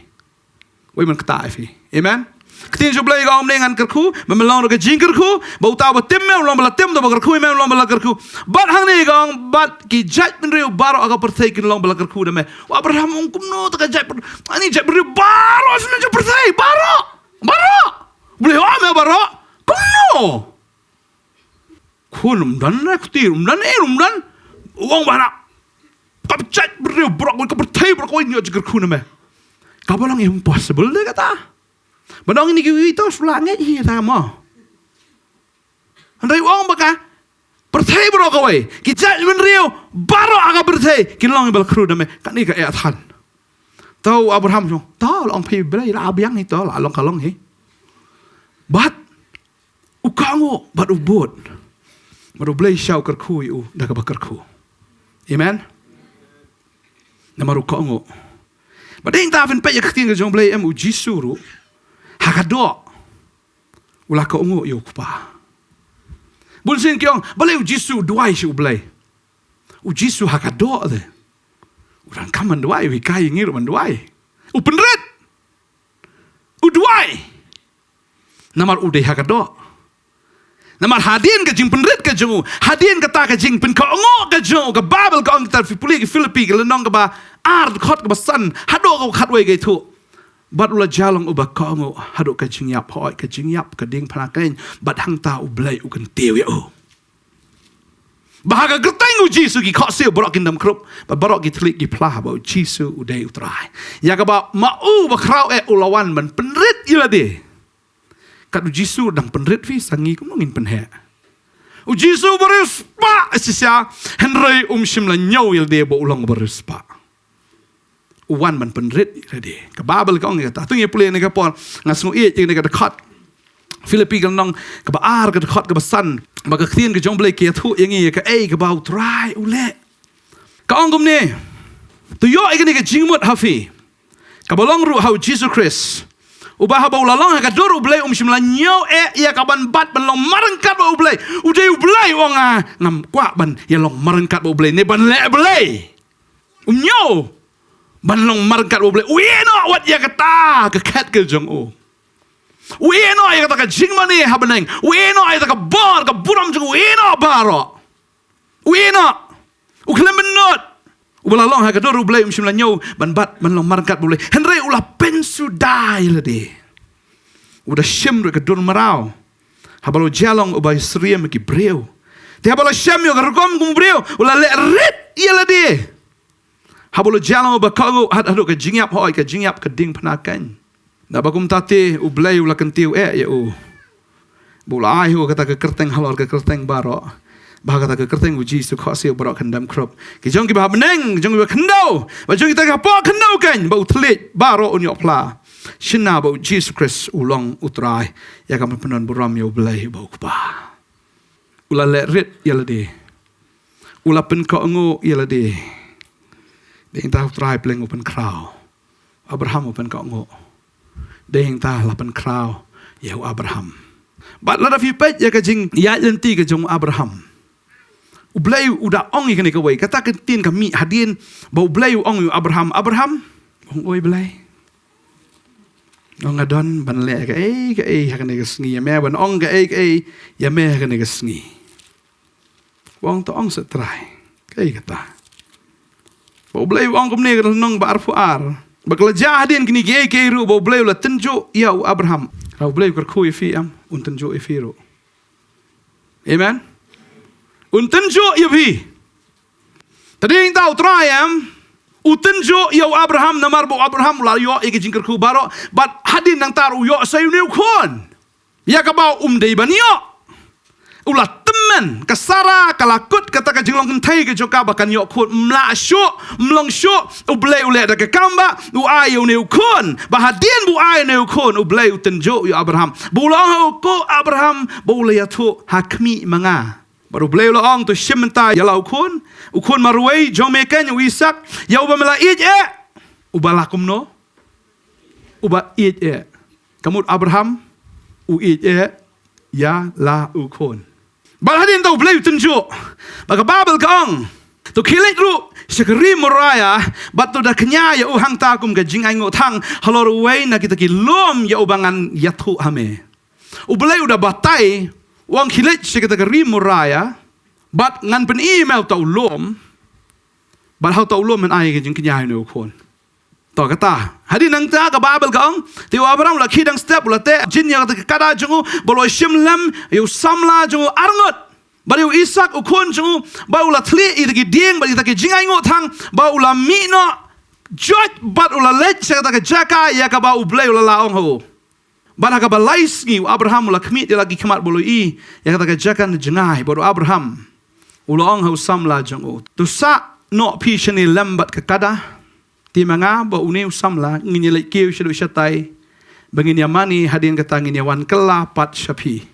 Wei man ktah ïa phi. Amen. Ka ktien jong U Blei ka ong, ngan kyrkhu, ba men long ruh ka jingkyrkhu, ba uta uba tim me un long ba la tim, uta uba kyrkhu ïa me un long ba la kyrkhu. Bad hangne ka ong, bad ki jaitbynriew baroh ha ka pyrthei kin long ba la kyrkhu da me. U Abraham u ong kumno te ka jaitbynriew, ani jaitbynriew baroh sha ka pyrthei, baroh. Baroh. U Blei u ong me baroh. Kumno? Khun, ym don re kti, ym don eh, ym don. U ong ba na ka jaitbynriew baroh kawei, ka pyrthei baroh kawei, ngi ïoh jingkyrkhu na me. Kaba long impossible de kata. Ba dang ine kiwei to shu la ngeit hi kata mo. Hynrei u ong ba ka pyrthei baroh kawei, ki jaitbynriew baroh ha ka pyrthei kin long ba la kyrkhu da me. Kane ka eh than. To u Abraham u ong, to la ong phi Blei, la biang hi to, la long ka long hi. Bad u kohnguh bad u bud. Bad U Blei sha u kyrkhu ïa u da kaba kyrkhu. Amen. Namar u kohnguh. Bad dang ta phin peit ïa ka ktien ka jong U Blei, em, u Jisu ruh ha ka doh u la kohnguh ïa u Kpa. Bun sien ki ong balei u Jisu u duwai sha U Blei. U Jisu ha ka doh de u dang kam ban duwai, u hikai ïa ngi ruh ban duwai. U pynrit. U duwai. Namar u dei ha ka doh. Namar hadien ka jingpynrit ka jong u, hadien kata ka jingpynkohnguh ka jong u, ka Baibl ka ong kita, phi pule ki Philippi ka lynnong kaba ar, dkhot kaba san haduh kaba khatwei ka ïathuh. Bad u la jia long uba kohnguh haduh ka jingïap, hooid, ka jingïap ka diengphna keiñ, bad hangta U Blei u kyntiew ïa u. Ba ha ka kyrteng U Jisu ki khohsiew baroh kin dam khrup, bad baroh ki thylliej ki phla ba U Jisu u dei U Trai. Ïa kaba ma u ba khraw eh u la wan ban pynrit ïa lade. Kat U Jisu dang pynrit phi, sa ngi kumno ngin pynheh? U Jisu u ba riewspah shisha, hynrei um shym la ñiew ïa lade ba u long u ba riewspah. U wan ban pynrit ïa lade. Ka Baibl ka ong ïa kata. To ngin pule ïa kane ka por, nga sngewieit ïa kane ka dkhot. Philippi ka lynnong kaba ar, ka dkhot kaba san. Ba ka ktien ka jong U Blei ka ïathuh ïa ngi ïa kaei kaba U Trai u leh. Ka ong kumne. To ïoh ïa kane ka jingmut ha phi, kaba long ruh ha U Jisu Khrist, uba haba u la long ha ka dur U Blei um shym la ñiew eh ïa ka ban bat ban long marryngkat bad U Blei. U dei U Blei, u ong, ah, ngam kwah ban ïa long marryngkat bad U Blei ne ban leh Blei. Um ñiew ban long marryngkat bad U Blei. U ïeh noh wat ïa kata ka khet ka jong u. U ïeh noh ïa kata ka jingmane ha bneng. U ïeh noh ïa kata ka bor ka burom jong u. U ïeh noh baroh. U ïeh noh. U khlem pynnud. Uba la long ha ka dur U Blei um shym la ñiew ban bat ban long marryngkat bad U Blei. Hynrei u la pynsuda ïa lade. U da shim ruh ka dur mraw. Haba la jia long uba syriem ki briew. Te haba la shem ïa ka rukom kum u briew, u la leh rit ïa lade. Haba la jia long uba kohnguh haduh ka jingïap, hooid, ka jingïap ka diengphna keiñ. Naba kumta te U Blei u la kyntiew eh ïa u. Ba u la ai ïa u kata ka kyrteng halor ka kyrteng baroh. Ba ha kata ka kyrteng U Jisu khohsiew baroh kan dam khrup. Ki jong kiba ha bneng, ki jong kiba khyndew, ba jong kita kiba hapoh khyndew keiñ, ba u thylliej baroh un ïoh phla. Shynna ba U Jisu Khrist u long U Trai. Ïa ka ban pyndon burom ïa U Blei uba U Kpa. U la leh rit ïa lade. U la pynkohnguh ïa lade. Dei ta U Trai pleng u pynkhraw. Abraham u pynkohnguh. Dei ta la pynkhraw ïa u Abraham. Bad lada phi peit ïa ka jingïaid lynti ka jong u Abraham. U Blei u da ong ïa kane kawei, kata ka ktien ka mih hadien ba U Blei u ong ïa u Abraham, Abraham, ong oi Blei. Ong nga don ban leh kaei kaei ha kane ka sngi ïa me, ban ong kaei kaei ïa me ha kane ka sngi. U ong to ong seh Trai. Kaei kata? Ba U Blei u ong kumne, ka lynnong ba arphew ar. Ba ka la jia hadien kine kiei kiei ruh ba U Blei u la tynjuh ïa u Abraham. Haba U Blei u kyrkhu ïa phi em, un tynjuh ïa phi ruh. Amen. Un tynjuh ïa phi. Te dei tang u Trai em, u tynjuh ïa u Abraham namar ba u Abraham u la ïoh ïa ka jingkyrkhu baroh, bad hadien nangta ruh u ïoh sa ïa une u khun. Ïa kaba um dei ban ïoh. U la tymmen, ka Sara ka la kut kata ka jinglong kynthei ka jong ka ba kan ïoh khun, ym lah shuh, ym long shuh. U Blei u leh da ka kam ba u ai ïa une u khun, ba hadien ba u ai ïa une u khun, U Blei u tynjuh ïa u Abraham. Ba u la ong ha u, ko Abraham, ba u la ïathuh ha khmih ma nga. Bad U Blei u la ong, to shim mynta ïa la u khun, u khun marwei jong me keiñ u Isaak, ïa uba me la ïeit eh. Uba la kumno? Uba ïeit eh. Ka mut Abraham u ïeit eh ïa la u khun. Bad hadien ta U Blei u tynjuh. Bad ka Baibl ka ong, to khie leit ruh sha ka ri Moria, bad to da kñia ïa u hangta kum ka jingainguh thang halor uwei na kita ki lum ïa uba ngan ïathuh ha me. U Blei u da batai, u ong khie leit sha kita ka ri Moria, bad ngan pyni ïa me uta u lum, bad ha uta u lum men ai ka jingkñia ïa une u khun. To kata, hadien nangta ka Baibl ka ong, te u Abraham u la khie dang step, u la teh jin ïa kata ka kada jong u, bad u la shim lem ïa u samla jong u arngut. Bad ïa u Isaak u khun jong u, bad u la thylliej ïa kita ki dieng bad ïa kita ki jingainguh thang, bad u la mih noh joit bad u la leit sha kata ka jaka ïa kaba U Blei u la la ong ha u. Bad ha kaba lai sngi u Abraham u la khmih da la ki khmat ba u la ïohi ïa kata ka jaka na jngai, bad u Abraham u la ong ha u samla jong u, to sah noh phi shane lem bad ka kada. Te ma nga bad une u samla ngin ïa leit kiew shaduh shatai, ba ngin ïa mane, hadien kata ngin ïa wan kylla pat sha phi.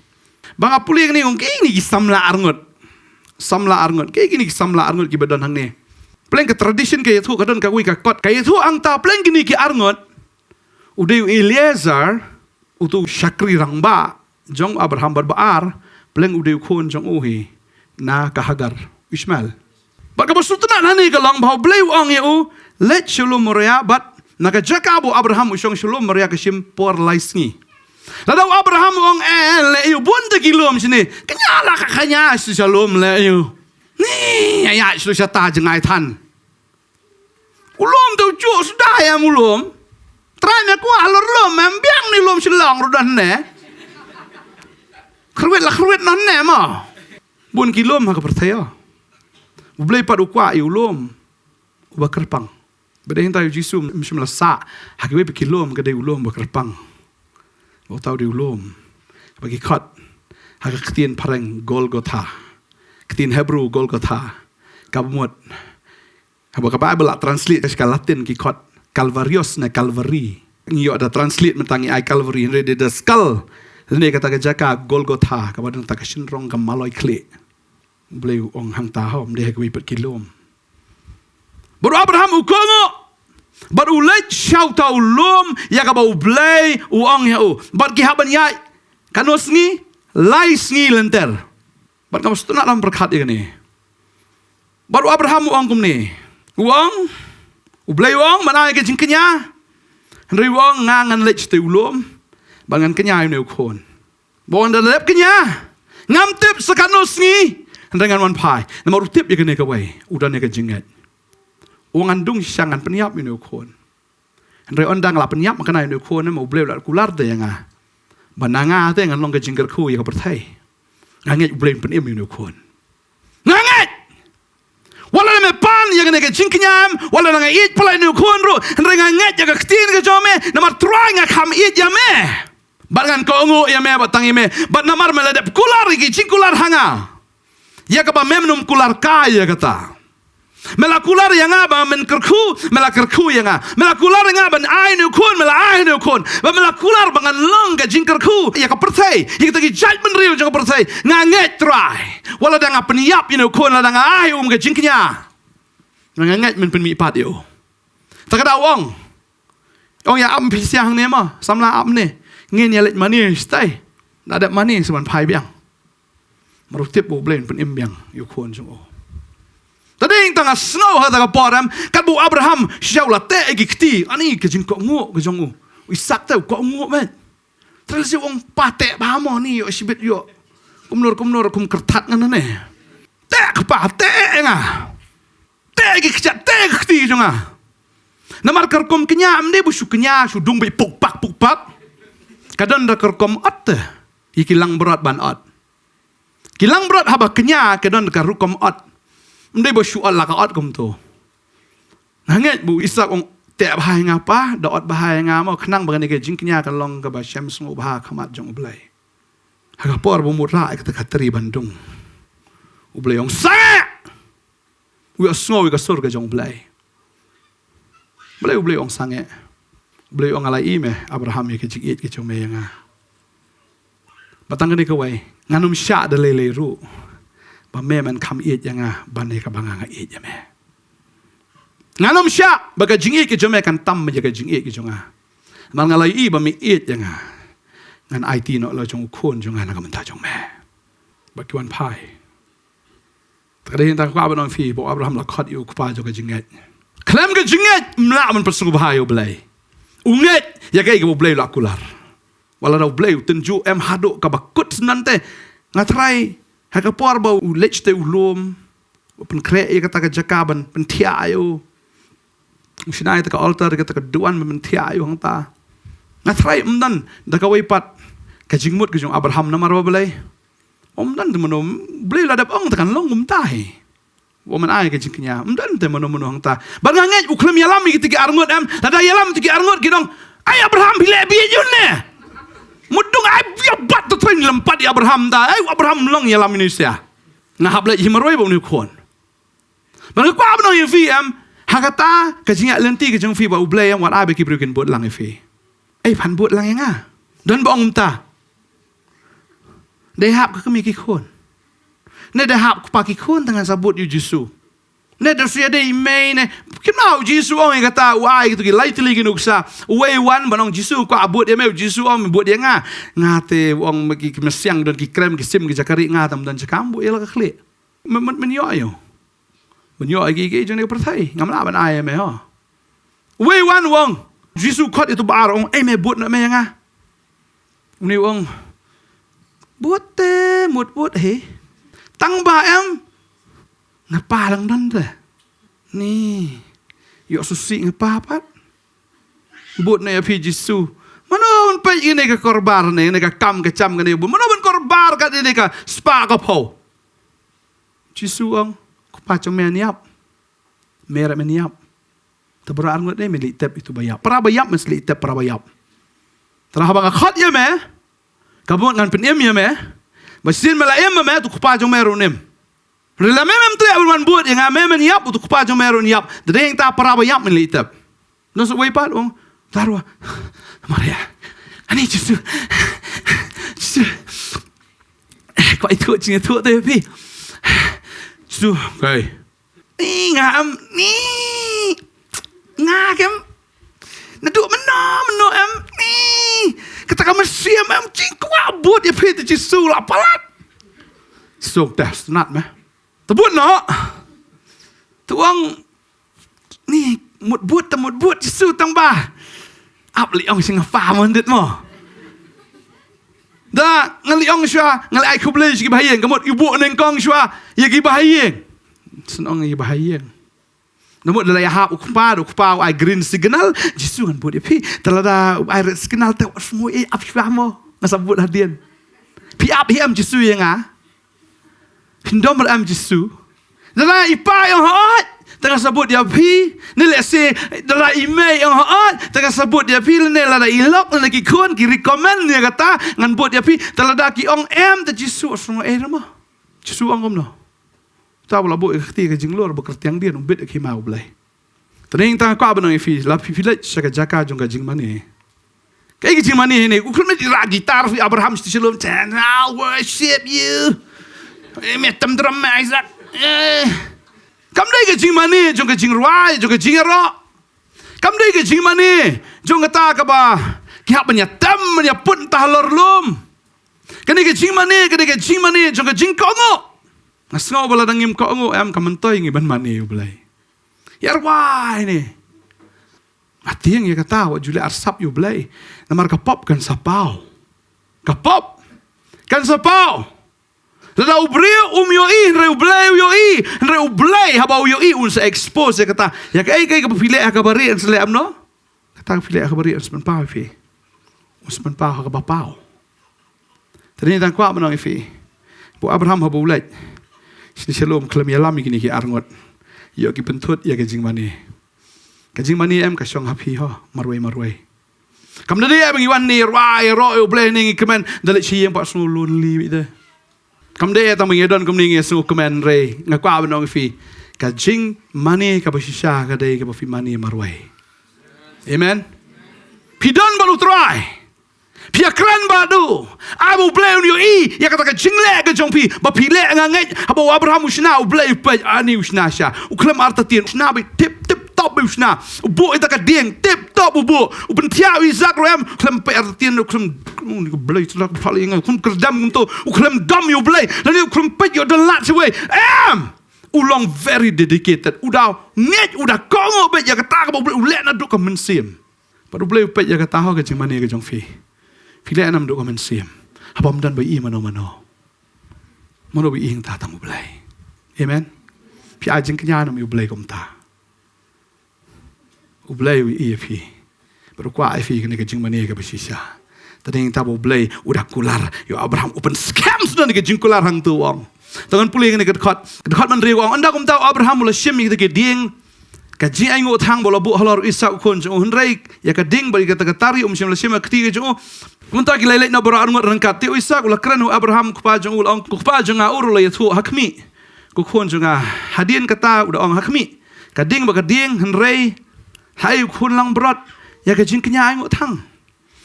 Ba nga pule kane, ong, kiei kine ki samla arngut? Samla arngut, kiei kine ki samla arngut kiba don hangne? Pleng ka tradition ka ïathuh ka don kawei ka kot ka ïathuh hangta, pleng kine ki arngut, u dei u Eliezer, utu u shakri rangbah jong u Abraham, bad ba ar, pleng u dei u khun jong u hi na ka Hagar, u Ishmael. Bad kaba sngewtynnat hangne ka long ba U Blei u ong ïa u, leit sha lum Moria, bad na ka jaka ba u Abraham u shong sha lum Moria ka shim por lai sngi. Lada u Abraham u ong, eh, leh ïa u bun te ki lum shane, kñia la ka kñia sha lum leh ïa u. Ni, ïa ïa sha ta jngai than. U lum te u juh suda ïa u lum. Trai me kwah halor lum, em biang ni lum Shillong ruh don ne. Khrwit la khrwit noh ne mo. Bun ki lum ha ka pyrthei ïa. U Blei pat u kwah ïa u lum uba kyrpang. Ba dei hangta ïa u Jisu um shym la sah ha kiwei pat ki lum, ka dei u lum uba kyrpang. Uta u dei u lum ba ki khot ha ka ktien phareng Golgotha, ktien Hebrew Golgotha, kaba mut Haba ka Baibl la translate sha ka Latin ki khot Calvarius ne Calvary. Ngi ïoh da translate mynta ngi ai Calvary, hynrei dei da skull lane kata ka jaka Golgotha, kaba don ta ka shynrong ka maloi khlieh. U Blei u ong hangta, hom dei ha kiwei pat ki lum. Bad u Abraham u kohnguh bad u leit sha uta u lum ïa kaba U Blei u ong ïa u. Bad ki hap ban ïaid katno sngi? Lai sngi lynter. Bad kaba sngewtynnat, lam pyrkhat ïa kane. Bad u Abraham u ong kumne. U ong, U Blei u ong, men ai ka jingkñia. Hynrei u ong, nga ngan leit shatei u lum bad ngan kñia ïa une u khun. Bad ynda la dep kñia, ngam tip sa katno sngi, hynrei ngan wan phai. Namar u tip ïa kane kawei, u don ïa ka jingngeit. U ong, ngan dung shisha, ngan pynïap ïa une u khun. Hynrei ynda nga la pynïap ma kane une u khun, ma U Blei u la kular da ïa nga ba na nga te ngan long ka jingkyrkhu ïa ka pyrthei. Nga ngeit U Blei un pynim ïa une u khun. Nga ngeit. Wat la me pan ïa kane ka jingkñia, wat la nga ïeit palat ïa une u khun ruh, hynrei nga ngeit ïa ka ktien ka jong me, namar Trai nga kham ïeit ïa me. Bad ngan kohnguh ïa me bad tang ïa me. Bad namar me la dep kular ïa ki jingkular ha nga, ïa kaba mem nym kular kai ïa kata. Me la kular ïa nga ba men kyrkhu, me la kyrkhu ïa nga. Me la kular ïa nga ban ai ïa une u khun, me la ai ïa une u khun. Bad me la kular ba ngan long ka jingkyrkhu ïa ka pyrthei, ïa kita ki jaitbynriew jong ka pyrthei. Nga ngeit Trai. Wat la da nga pynïap ïa une u khun, la da nga ai ïa u kum ka jingkñia, nga ngeit men pynmih pat ïa u. Ta ka da u ong. Ong ïa ap phi sha hangne ma, samla ap ne. Ngin ïa leit mane shatei. Da dep mane sa ban phai biang. Namar u tip ba U Blei un pynim biang ïa u khun jong u. Ta dei tang nga sngew ha ta ka por em, katba u Abraham shisha u la teh ïa ki kti, ani ka jingkohnguh ka jong u. U Isak te u kohnguh bha. Te lehse u ong, "Pa, teh bha mo, ni ïoh shibit ïoh kumno kumno kum kyrthat ngan ne. Teh kpa, teh ïa nga. Teh ki kjat, teh ki kti jong nga." Namar ka rukom kñia, ym dei ba shu kñia shu dung beit puk pak puk pak. Ka don da ka rukom ot te ïa ki langbrot ban ot. Ki langbrot haba kñia ka don ka rukom ot. Ym dei ba shu ot la ka ot kumto. Nga ngeit ba u Isak u ong, "Teh bha ïa nga pa, da ot bha ïa nga mo, khnang ba kane ka jingkñia kan long kaba shem sngewbha ha khmat jong U Blei." Ha ka por ba mut rah ïa kata ka tari ban dung, U Blei u ong, "Sangeh!" U ïohsngew ïa ka sur ka jong U Blei. Balei U Blei u ong sangeh? U Blei u ong, "Nga la ïohi me Abraham ïa ka jingïeit ka jong me ïa nga. Ba tang kane kawei, ngan ym shah da lei lei ruh ba me men kham ïeit ïa nga ban ïa kaba nga nga ïeit ïa me. Ngan ym shah ba ka jingïeit ka jong me kan tam ïa ka jingïeit ka jong nga. Namar nga la ïohi ba me ïeit ïa nga. Ngan aiti noh la jong u khun jong nga na ka bynta jong me." Bad ki wan phai. Te ka dei hangta nga kwah ban ong ïa phi ba u Abraham la khot ïa u kpa jong ka jingngeit. Khlem ka jingngeit ym lah ban pynsngewbha ïa U Blei. U ngeit ïa kaei kaba U Blei u la kular. Wat la da U Blei u tynjuh em haduh kaba kut syndon te. Nga tharai ha ka por ba u leit shatei u lum, u pynkhreh ïa kata ka jaka ban pynthiah ïa u, u shna ïa kata ka altar, ïa kata ka duwan ban pynthiah ïa u hangta. Nga tharai ym don da kawei pat ka jingmut ka jong u Abraham namar ba balei? Ym don te mano, U Blei u la dep ong te kan long kumta hi. Wat men ai ka jingkñia, ym don te mano mano hangta. Bad nga ngeit u khlem ïalam ïa kita ki arngut em, lada ïalam kita ki arngut kin ong, "Ai Abraham, phi leh bieit ïa une." Mut dung ai ïa bat, te thrang lem pat ïa Abraham ta. Ai Abraham, long ïalam ïa une sha. Nga hap leit hi marwei bad une u khun. Bad nga kwah ban ong ïa phi em, ha kata ka jingïaid lynti ka jong phi bad U Blei em, wat ai ba ki briew kin bud lang ïa phi. Ei, phan bud lang ïa nga. Don ba ong kumta. Da hap ka kmie ki khun. Ne da hap kpa ki khun te ngan sa bud ïa u Jisu. Ne da shu ïadei i mei ne. Kynmaw u Jisu ong ïa kata, u ai kito ki lai tylli ki nuksa. Uwei u wan ban ong, "Jisu, kwah bud ïa me." U Jisu ong, "Me bud ïa nga?" Nga te, u ong, "Me ki, ki mynsiem don ki krem ki sim ki jaka rieh, nga te ym don jaka, bud ïa la ka khlieh. Me, me, men ïoh ïa u. Men ïoh ïa ki, ki jong ne ka pyrthei. Ngam lah ban ai ïa me ho." Uwei u wan u ong, Jisu khot ïa uto uba ar, u ong, "Ei me, bud noh me ïa nga." Une u ong, "Bud te mut bud hi. Tang ba em, nga pa lang don te. Ni, ïoh sngewsih nga pa pat. Bud noh ïa phi Jisu." Mano ban peit ïa kane ka korbar ne, ïa kane ka kam ka jam kane, bud. Mano ban korbar kat ïa kane ka spah ka phew. Jisu u ong, "Kpa jong me un ïap. Me ruh men ïap. Te baroh arngut ne men leit tep ïa uto ba ïap. Para ba ïap men sa leit tep para ba ïap. Te lada haba nga khot ïa me, ka mut ngan pynim ïa me. Ba shisien me la im ma me, uto u kpa jong me ruh un im. Hynrei lada me mem treh ban wan bud ïa nga, me men ïap, uto u kpa jong me ruh un ïap. Te dei hangta para ba ïap men leit tep." Nang sa uwei pat u ong, "Tara, Maria. Ani Jisu. Jisu. Eh, kwah ïathuh jingïathuh te ïa phi. Jisu, kai. Ni nga em, ni nga kem. Naduh mynno mynno em, ni. Kata ka mynsiem em, jingkwah bud ïa phi te Jisu la palat." Jisu te sngewtynnat me. "Te bud noh." Te u ong, "Ni, mut bud, te mut bud Jisu, tang ba ap lei ong sha nga pa mynta mo. Da nga lei ong shuwa, nga lei ai khublei sha ki bahaïing, ka mut u buh nyngkong shuwa ïa ki bahaïing." Sngewthuh ïa ki bahaïing. Da mut lada ïahap u kpa, da u kpa u ai green signal, "Jisu, ngan bud ïa phi." Te lada u ai red signal te, "Wat sngew ei, ap shuwa mo, nga sa bud hadien." Phi ap hi em Jisu ïa nga? Phin dom ruh em Jisu? Lada i pa i ong hooid, te nga sa bud ïa phi. Ne lehse lada i mei i ong hooid, te nga sa bud ïa phi. Lane lada i lok, lane ki khun ki recommend ïa kata, ngan bud ïa phi. Te lada ki ong em, te Jisu u sngew ei ruh mo? Jisu u ong kumno? Uta uba la buh ïa ka kti ka jinglur ba kyrtiang dien, u bit ïa ka hima U Blei. Te nangta nga kwah ban ong ïa phi, lada phi, phi leit sha ka jaka jong ka jingmane. Kaei ka jingmane hangne? U khlem leit rah gitar phi Abraham, shalom, I worship you. Eh, me tam drum me Isaac. Eh. Kam dei ka jingmane jong ka jingrwai, jong ka jingïaroh. Kam dei ka jingmane jong kata kaba ki hap ban ïatem, ban ïaput mynta halor lum. Kane ka jingmane, kane ka jingmane jong ka jingkohnguh. Nga sngew ba lada ngim kohnguh em, kam myntoi ngi ban mane ïa U Blei. Ïa rwai ne. Nga tieng ïa kata, wat ju leh arsap ïa U Blei. Namar ka pop kan sa paw. Ka pop kan sa paw. Lada u briew um ïohi, hynrei U Blei u ïohi, hynrei U Blei haba u ïohi un sa expose ïa kata. Ïa kaei kaei kaba phi leh ha kaba rieh un sa leh, em no? Kata kaba phi leh ha kaba rieh un sa pynpaw ïa phi. Un sa pynpaw ha kaba paw. Te ngi dang kwah ban ong ïa phi, ba u Abraham haba u leit shane sha lum, khlem ïalam ïa kine ki arngut, ïoh ki pynthut ïa ka jingmane. Ka jingmane em ka shong ha phi ho marwei marwei. Kam da dei ba ngi wan ne rwai ïaroh ïa U Blei ne ngi kmen, da leit sha ïing pat sngew lonely beit te. Kam dei tang ba ngi don kumne ngi sngew kmen, hynrei nga kwah ban ong ïa phi, ka jingmane kaba shisha ka dei kaba phi mane marwei. Amen. Phi don bad U Trai. Phi ïakren bad u. Ai ba U Blei un ïohi ïa kata ka jingleh ka jong phi. Ba phi leh, nga ngeit haba u Abraham u shna, U Blei u peit, ani u shna shisha. U khlem artatien, u shna beit tip, tip top beit u shna. U buh ïa kata ka dieng, tip top u buh. U pynthiah u Isaak ruh em, khlem peit artatien, u khlem, u Blei tla ka phah ïa nga, u khlem kyrdem kumto, u khlem dom ïa U Blei. Lane u khlem peit ïoh don lad shawei. Em! U long very dedicated. U da ngeit, u da kohnguh beit ïa kata kaba U Blei u leh naduh ka mynsiem. Bad U Blei u peit ïa kata ho ka jingmane ka jong phi. Phi leh naduh ka mynsiem. Haba ym don ba ïohi mano mano. Mano ba ïohi hangta, tang U Blei. Amen. Phi ai jingkñia ne em ïa U Blei kumta? U Blei u ïohi ïa phi. Bad u kwah ïa phi kane ka jingmane kaba shisha. Te dei hangta ba U Blei u da kular ïa u Abraham, u pynskhem shuh na ka jingkular hangto, u ong. Te ngan pule kane ka dkhot, ka dkhot hynriew, u ong: Ynda kumta u Abraham u la shim ïa kita ki dieng, ka jingainguh thang ba u la buh halor u Isaak u khun jong u, hynrei ïa ka ding bad ïa kata ka tari um shym la shim ha ka kti ka jong u. Kumta ki la ïaleit noh baroh arngut ryngkat. Te u Isaak u la kren ha u Abraham u kpa jong u, u la ong: Ko kpa jong nga, u ruh u la ïathuh, ha khmih, ko khun jong nga. Hadien kata u da ong: Ha khmih ka ding bad ka dieng, hynrei haei u khun langbrot ïa ka jingkñia ainguh thang?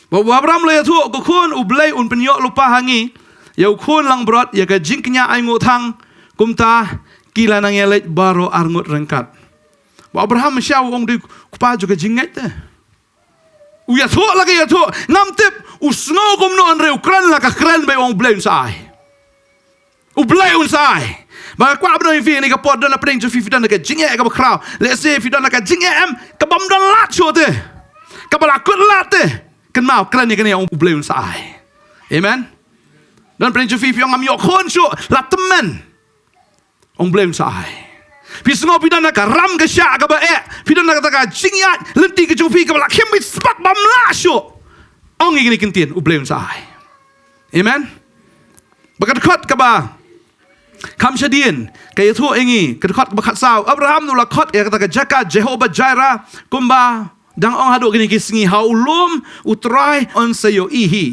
Bad u Abraham u la ïathuh: Ko khun, U Blei un pynïoh lypa ha ngi ïa u khun langbrot ïa ka jingkñia ainguh thang. Kumta ki la nang ïaleit baroh arngut ryngkat. Bad u Abraham shisha u ong dei u kpa jong ka jingngeit te. U ïathuh la ka ïathuh, ngam tip u sngew kumno, hynrei u kren la ka kren bad u ong U Blei un sa ai. U Blei un sa ai. Ba nga kwah ban ong ïa phi, kane ka por don hapdeng jong phi, phi don ha ka jingeh kaba khraw. Lehse phi don ha ka jingeh em, kaba ym don lad shuh te, kaba la kut lad te. Kynmaw, kren ïa kane, ong U Blei un sa ai. Amen. Don hapdeng jong phi, phi ong ngam ïoh khun shuh, la tymmen. Ong U Blei un sa ai. Phi sngew phi don ha ka ram ka shah kaba eh, phi don ha kata ka jingïaid lynti ka jong phi kaba la khim beit spah bym lah shuh. Ong ïa kine ki ktien, U Blei un sa ai. Amen. Bad ka dkhot kaba kham shadien ka ïathuh ïa ngi, ka dkhot kaba khatsaw, Abraham u la khot ïa kata ka jaka Jehovah Jireh, kumba dang ong haduh kine ki sngi, ha u lum U Trai yn sa ïohi hi.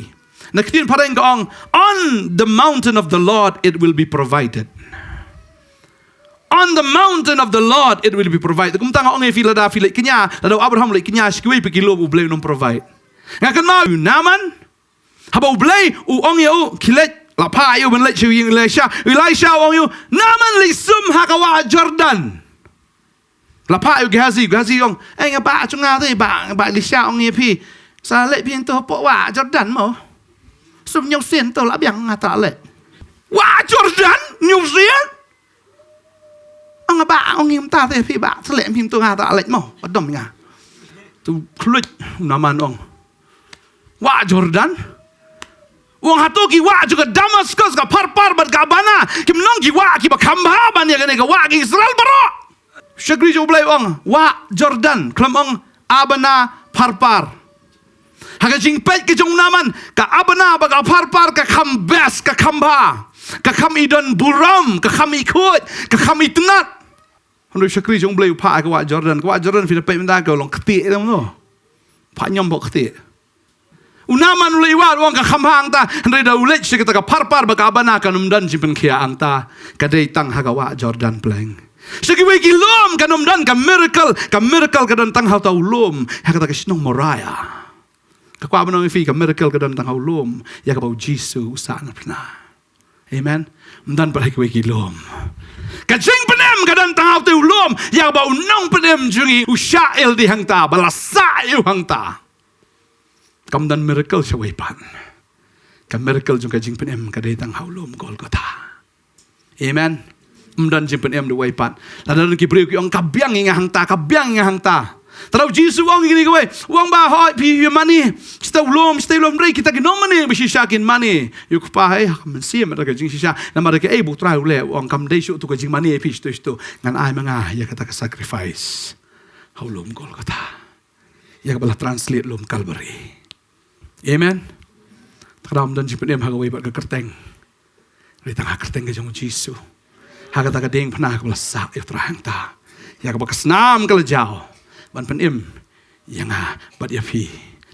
Na ka ktien phareng ka ong, "On the mountain of the Lord it will be provided." On the mountain of the Lord it will be provided. Kumta nga ong ïa phi, lada phi leit kñia, lada u Abraham u leit kñia sha kiwei pat ki lum, U Blei un ym provide. Nga kynmaw ïa u Naaman, haba U Blei u ong ïa u, khie leit, la phah ïa u ban leit sha u ïing u Elisha. U Elisha u ong ïa u, Naaman, leit sum ha ka wah Jordan. La phah ïa u Gehazi, Gehazi u ong, "Ei, nga bah jong nga te, bah, bah Elisha ong ïa phi, sa leit phi hangto hapoh wah Jordan mo. Sum hynñiew sien to la biang, nga tah leit." Wah Jordan hynñiew sien? Ong, "Bah, ong ïa mynta te phi, bah, sa leit phi hangto, nga tah leit mo, ba dom nga." Tu khluit u Naaman, ong, "Wah Jordan?" U ong, "Hato ki wah jong ka Damascus, ka Pharpar bad ka Abana kim long ki wah kiba kham bha ban ïa kane ka wah ka Israel baroh?" Shakri jong U Blei u ong, "Wah Jordan," khlem ong Abana, Pharpar. Ha ka jingpeit ka jong u Naaman, ka Abana bad ka Pharpar ka kham best, ka kham bha, ka kham i don burom, ka kham i khuid, ka kham i tynnad. Hynrei shakri jong U Blei u phah ïa ka wah Jordan. Ka wah Jordan phi da peit mynta ka long ktieh, em no? Phah ñiom bok ktieh. U Naaman u leit wad, u ong ka kham bha hangta, hynrei da u leit sha kata ka Pharpar bad ka Abana kan ym don jingpynkhiah hangta. Ka dei tang ha ka wah Jordan pleng. Sha kiwei ki lum kan ym don ka miracle, ka miracle ka don tang ha uta u lum, ha kata ka shnong Moriah. Nga kwah ban ong ïa phi, ka miracle ka don tang ha u lum ïa kaba U Jisu u sah na phna. Amen. Ym don pat ha kiwei ki lum. Ka jingpynim ka don tang ha uta u lum ïa kaba U Nongpynim jong ngi u shah ïalade hangta, ba la sah ïa u hangta. Kam don miracle shawei pat. Ka miracle jong ka jingpynim ka dei tang ha u lum Golgotha. Amen. Ym don jingpynim da uwei pat. Lada don ki briew ki ong, "Ka biang ïa nga hangta, ka biang ïa nga hangta." Te da u Jisu u ong ïa kine kiwei, u ong ba hooid phi ïa mane, sha u lum, sha u lum, hynrei kita ki nongmane ba shisha kin mane ïa u Kpa, hei, ha ka mynsiem, ha ka jingshisha. Namar kaei ba u Trai u leh, u ong kam dei shuh tu ka jingmane ïa phi shuh tu shuh tu. Ngan ai ma nga ïa kata ka sacrifice ha u lum Golgotha, ïa kaba la translate lum Calvary. Amen. Te ka daw ym don jingpynim ha kawei pat ka kyrteng, hynrei tang ha ka kyrteng ka jong u Jisu, ha kata ka diengphna kaba la sah ïa u Trai hangta, ïa kaba ka snam ka la jaw ban pynim ïa nga bad ïa phi.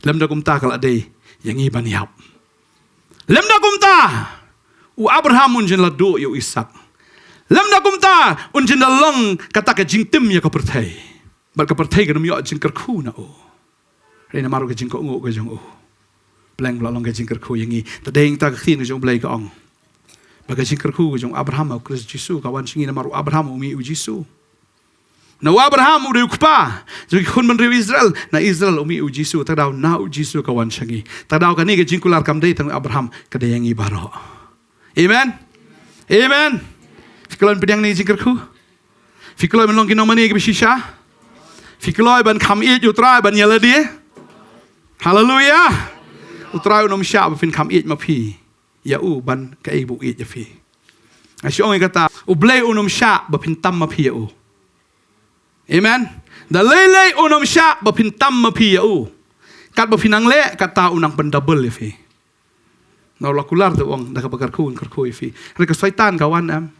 Lymda kumta ka la dei ïa ngi ban ïap. Lymda kumta u Abraham un jin la duh ïa u Isaak. Lymda kumta un jin la long kata ka jingtim ïa ka pyrthei, bad ka pyrthei kan ym ïoh jingkyrkhu na u. Hynrei namar ka jingkohnguh ka jong u, Blei u la long ka jingkyrkhu ïa ngi. Te dei ïa kata ka ktien ka jong u Blei ka ong ba ka jingkyrkhu ka jong u Abraham ha u Khrist Jisu ka wan sha ngi, namar u Abraham u mih ïa u Jisu. Na u Abraham u dei u kpa jong ki khun bynriew Israel, na Israel u mih ïa u Jisu, te ka daw na u Jisu ka wan sha ngi. Te ka daw kane ka jingkular kam dei tang u Abraham, ka dei ïa ngi baroh. Amen. Amen. Phi kloi ban pdiang ïa kane ka jingkyrkhu? Phi kloi ban long ki nongmane kiba shisha? Phi kloi ban kham ïeit ïa u Trai ban ïalade? Haleluia. U Trai un ym shah ba phin kham ïeit ma phi ïa u ban kaei ba u ïeit ïa phi. Nga shu ong ïa kata, u Blei un ym shah ba phin tam ma phi ïa u. Amen. Da lei lei un ym shah ba phin tam ma phi ïa u. Katba phi nang leh, kata u nang pyndouble ïa phi. Nau la kular te u ong, da kaba kyrkhu un kyrkhu ïa phi. Hynrei ka Soitan ka wan em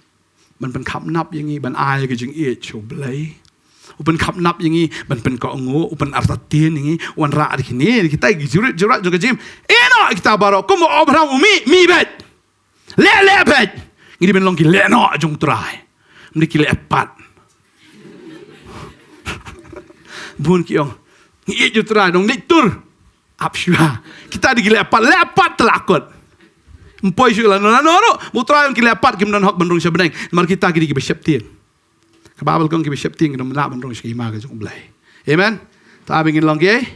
ban pynkhapnap ïa ngi ban ai ka jingïeit sha u Blei. U pynkhapnap ïa ngi ban pynkohnguh, u pynartatien ïa ngi, u wanrah da kine da kita ki jingrit jingrat jong ka jingim. Ïa noh kita baroh, kum u Abraham u mih, mih beit. Leh, leh beit. Ngi dei ban long ki leh noh jong u Trai, ym dei ki leh pat. Bun ki ong, ngi ïeit ïa u Trai, nong ïeit tur. Ap shuwa. Kita dei ki leh pat, leh pat te la kut. Ym poi shuh lano lano ruh. Ba u Trai u ong ki leh pat kim don hok ban rung sha bneng. Namar kita ki dei kiba sheptieng. Ka Baibl ka ong kiba sheptieng kim lah ban rung sha ka hima ka jong u Blei. Amen. Te ba ngin long kiei?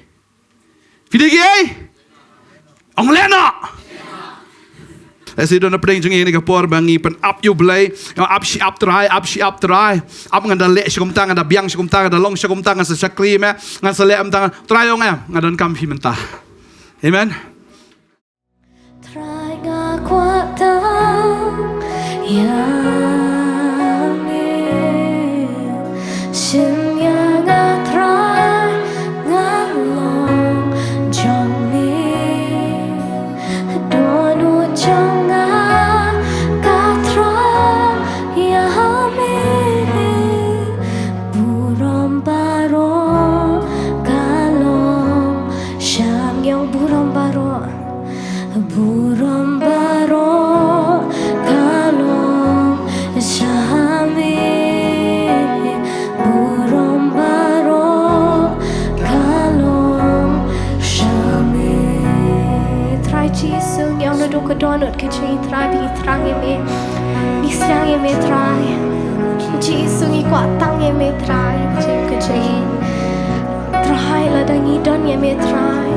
Phi dei kiei? Ong leh noh. Lehse don na pdeng jong ngi kane ka por ba ngi pyn-ap ïa u Blei. Ap shi ap Trai, ap shi ap Trai. Ap ngan da leh shi kumta, ngan da biang shi kumta, ngan da long shi kumta, ngan sa shakri me, ngan sa leh kumta, ngan, Trai ong em, nga donkam phi mynta. Amen. Trai nga kwah tang ïa me. Shim ïa nga Trai, nga long jong me. Dohnud jong nga ka Trai ïa me. Burom baroh ka long sha me. Ong burom baroh. Burom baroh ka long sha me. Burom baroh ka long sha me. Trai Jisu, ngi ong naduh ka dohnud ka jong ngi Trai, ba ngi thrang ïa me. Ngi sliang ïa me Trai. Jisu, ngi kwah tang ïa me Trai. Ka jong, ka jong. Trai, lada ngi don ïa me Trai,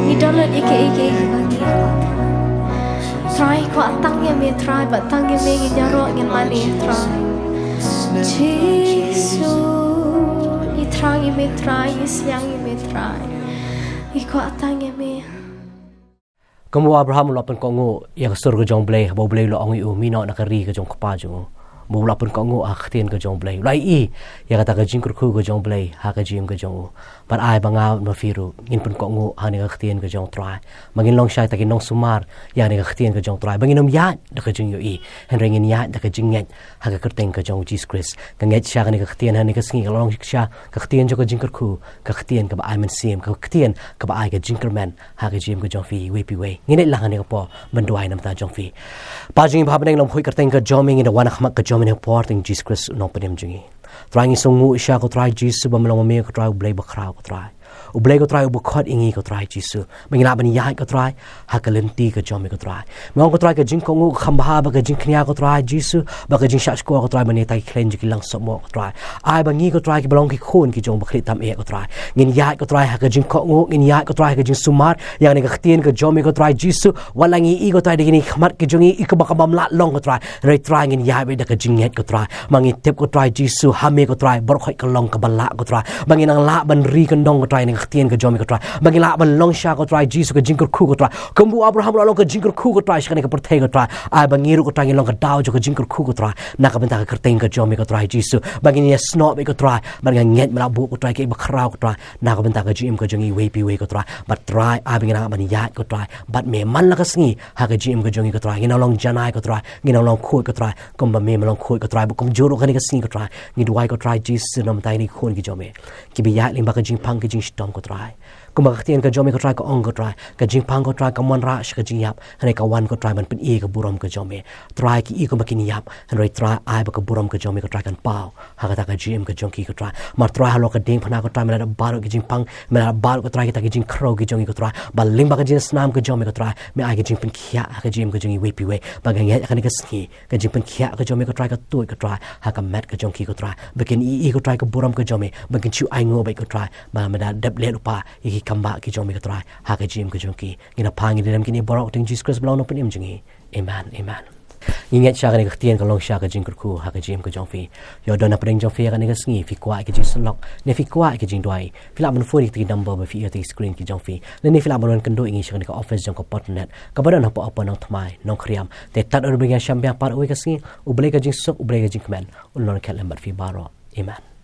ngi don lut ïa kiei kiei ba ngi kwah. Trai, kwah tang ïa me Trai, bad tang ïa me ngin ïaroh, ngin mane Trai. Jisu, ngi thrang ïa me Trai, ngi sliang ïa me Trai. Ngi kwah tang ïa me. Kum u Abraham u la pynkohnguh ïa ka sur ka jong u Blei, haba u Blei u la ong ïa u, mih noh na ka ri ka jong u kpa jong u. Bad u la pynkohnguh ha ka ktien ka jong u Blei. U la ïohi ïa kata ka jingkyrkhu ka jong u Blei ha ka jingim ka jong u. Bad ai ba nga bad ma phi ruh ngin pynkohnguh ha kane ka ktien ka jong u Trai, ba ngin long shai kita ki nongsumar ïa kane ka ktien ka jong u Trai, ba ngin ym ïaid da ka jingïohi, hynrei ngin ïaid da ka jingngeit ha ka kyrteng ka jong u Jisu Khrist. Nga ngeit shisha kane ka ktien ha kane ka sngi ka long shisha ka ktien jong ka jingkyrkhu, ka ktien kaba ai mynsiem, ka ktien kaba ai ka jingkyrmen ha ka jingim ka jong phi iwei pa iwei. Ngin leit lang ha kane ka por ban duwai na ka bynta jong phi. Kpa jong ngi ba ha bneng, la khuid ka kyrteng ka jong me, ngi da wan ha khmat ka jong me ha kane ka por, ha ka kyrteng jong u Jisu Khrist u Nongpynim jong ngi. Trai, ngi sngewnguh shisha ko Trai Jisu ba me long ma me ko Trai u Blei bakhraw ko Trai. U Blei ko Trai uba khot ïa ngi ko Trai Jisu, ba ngin lah ban ïaid ko Trai ha ka lynti ka jong me ko Trai. Me ong ko Trai ka jingkohnguh ka kham bha bad ka jingknia ko Trai Jisu, bad ka jingshahshkor ko Trai, ba ne tai khlaiñ jong ki langsop mo ko Trai. Ai ba ngi ko Trai kiba long ki khun ki jong u Bakhlieh tam eh ko Trai, ngin ïaid ko Trai ha ka jingkohnguh, ngin ïaid ko Trai ha ka jingsumar ïa kane ka ktien ka jong me ko Trai Jisu. Wat la ngi i ko Trai da kine ki khmat ki jong ngi, i kaba ka bym lah long ko Trai, hynrei Trai ngin ïaid beit da ka jingngeit ko Trai. Ba ngi tip ko Trai Jisu, ha me ko Trai baroh khoit ka long kaba lah ko Trai, ba ngin nang lah ban ri kyndong ko Trai ïa kane ka ktien ka jong me ko Trai, ba ngin lah ban long sha ko Trai Jisu ka jingkyrkhu ko Trai, kumba u Abraham u la long ka jingkyrkhu ko Trai sha kane ka pyrthei ko Trai. Ai ba ngi ruh ko Trai ngin long ka daw jong ka jingkyrkhu ko Trai na ka bynta ka kyrteng ka jong me ko Trai Jisu, ba ngin ïasnoh beit ko Trai, ba ngin ngeit me la buh ko Trai kiba khraw ko Trai na ka bynta ka jingim ka jong ngi iwei pa iwei ko Trai. Bad Trai ai ba ngin nang ban ïaid ko Trai bad me man la ka sngi ha ka jingim ka jong ngi ko Trai, ngin nang long janai ko Trai, ngin nang long khuid ko Trai, kumba me me long khuid ko Trai. Bad kumjuh ruh kane ka sngi ko Trai ngi duwai ko Trai Jisu namar ïa kine ki khun ki jong me kiba ïaid lyngba ka jingpang ka jingshitom ko Trai, kumba ka ktien ka jong me ko Trai ka ong ko Trai, ka jingpang ko Trai kam wanrah sha ka jingïap, hynrei ka wan ko Trai ban pyni ka burom ka jong me. Trai ki i kumba kin ïap, hynrei Trai ai ba ka burom ka jong me ko Trai kan paw ha kata ka jingim ka jong ki ko Trai. Namar Trai halor ka diengphna ko Trai me la dep baroh ki jingpang, me la dep baroh ko Trai kita ki jingkhrew ki jong ngi ko Trai, bad lyngba ka jingsnam ka jong me ko Trai me ai ka jingpynkhiah ha ka jingim ka jong ngi iwei pa iwei. Ba nga ngeit ha kane ka sngi ka jingpynkhiah ka jong me ko Trai ka tuid ko Trai ha ka met ka jong ki ko Trai, ba kin i i ko Trai ka burom ka jong me, ba kin shu ainguh beit ko Trai ba me la dep leh lypa ïa ki kam bah ki jong me ko Trai ha ka jingim ka jong ki. Ngin ïa pan ngin ïa dem kine baroh ha ka kyrteng Jisu Khrist ba long u nongpynim jong ngi. Amen, amen. Ngi ngeit sha kane ka ktien ka long sha ka jingkyrkhu ha ka jingim ka jong phi. Ïoh don hapdeng jong phi ha kane ka sngi, phi kwah ïa ka jingsyllok ne phi kwah ïa ka jingduwai, phi lah ban phone ïa kata ka number ba phi ïoh ha ka screen ka jong phi, lane phi lah ban wan kynduh ïa ngi sha kane ka office jong ka Portnet kaba don hapoh Upper Nongthymmai, Nongkriam. Te tad uwei ba ngi ïa shem biang pat uwei ka sngi, U Blei ka jingsuk, U Blei ka jingkmen un long ryngkat lem bad phi baroh. Amen.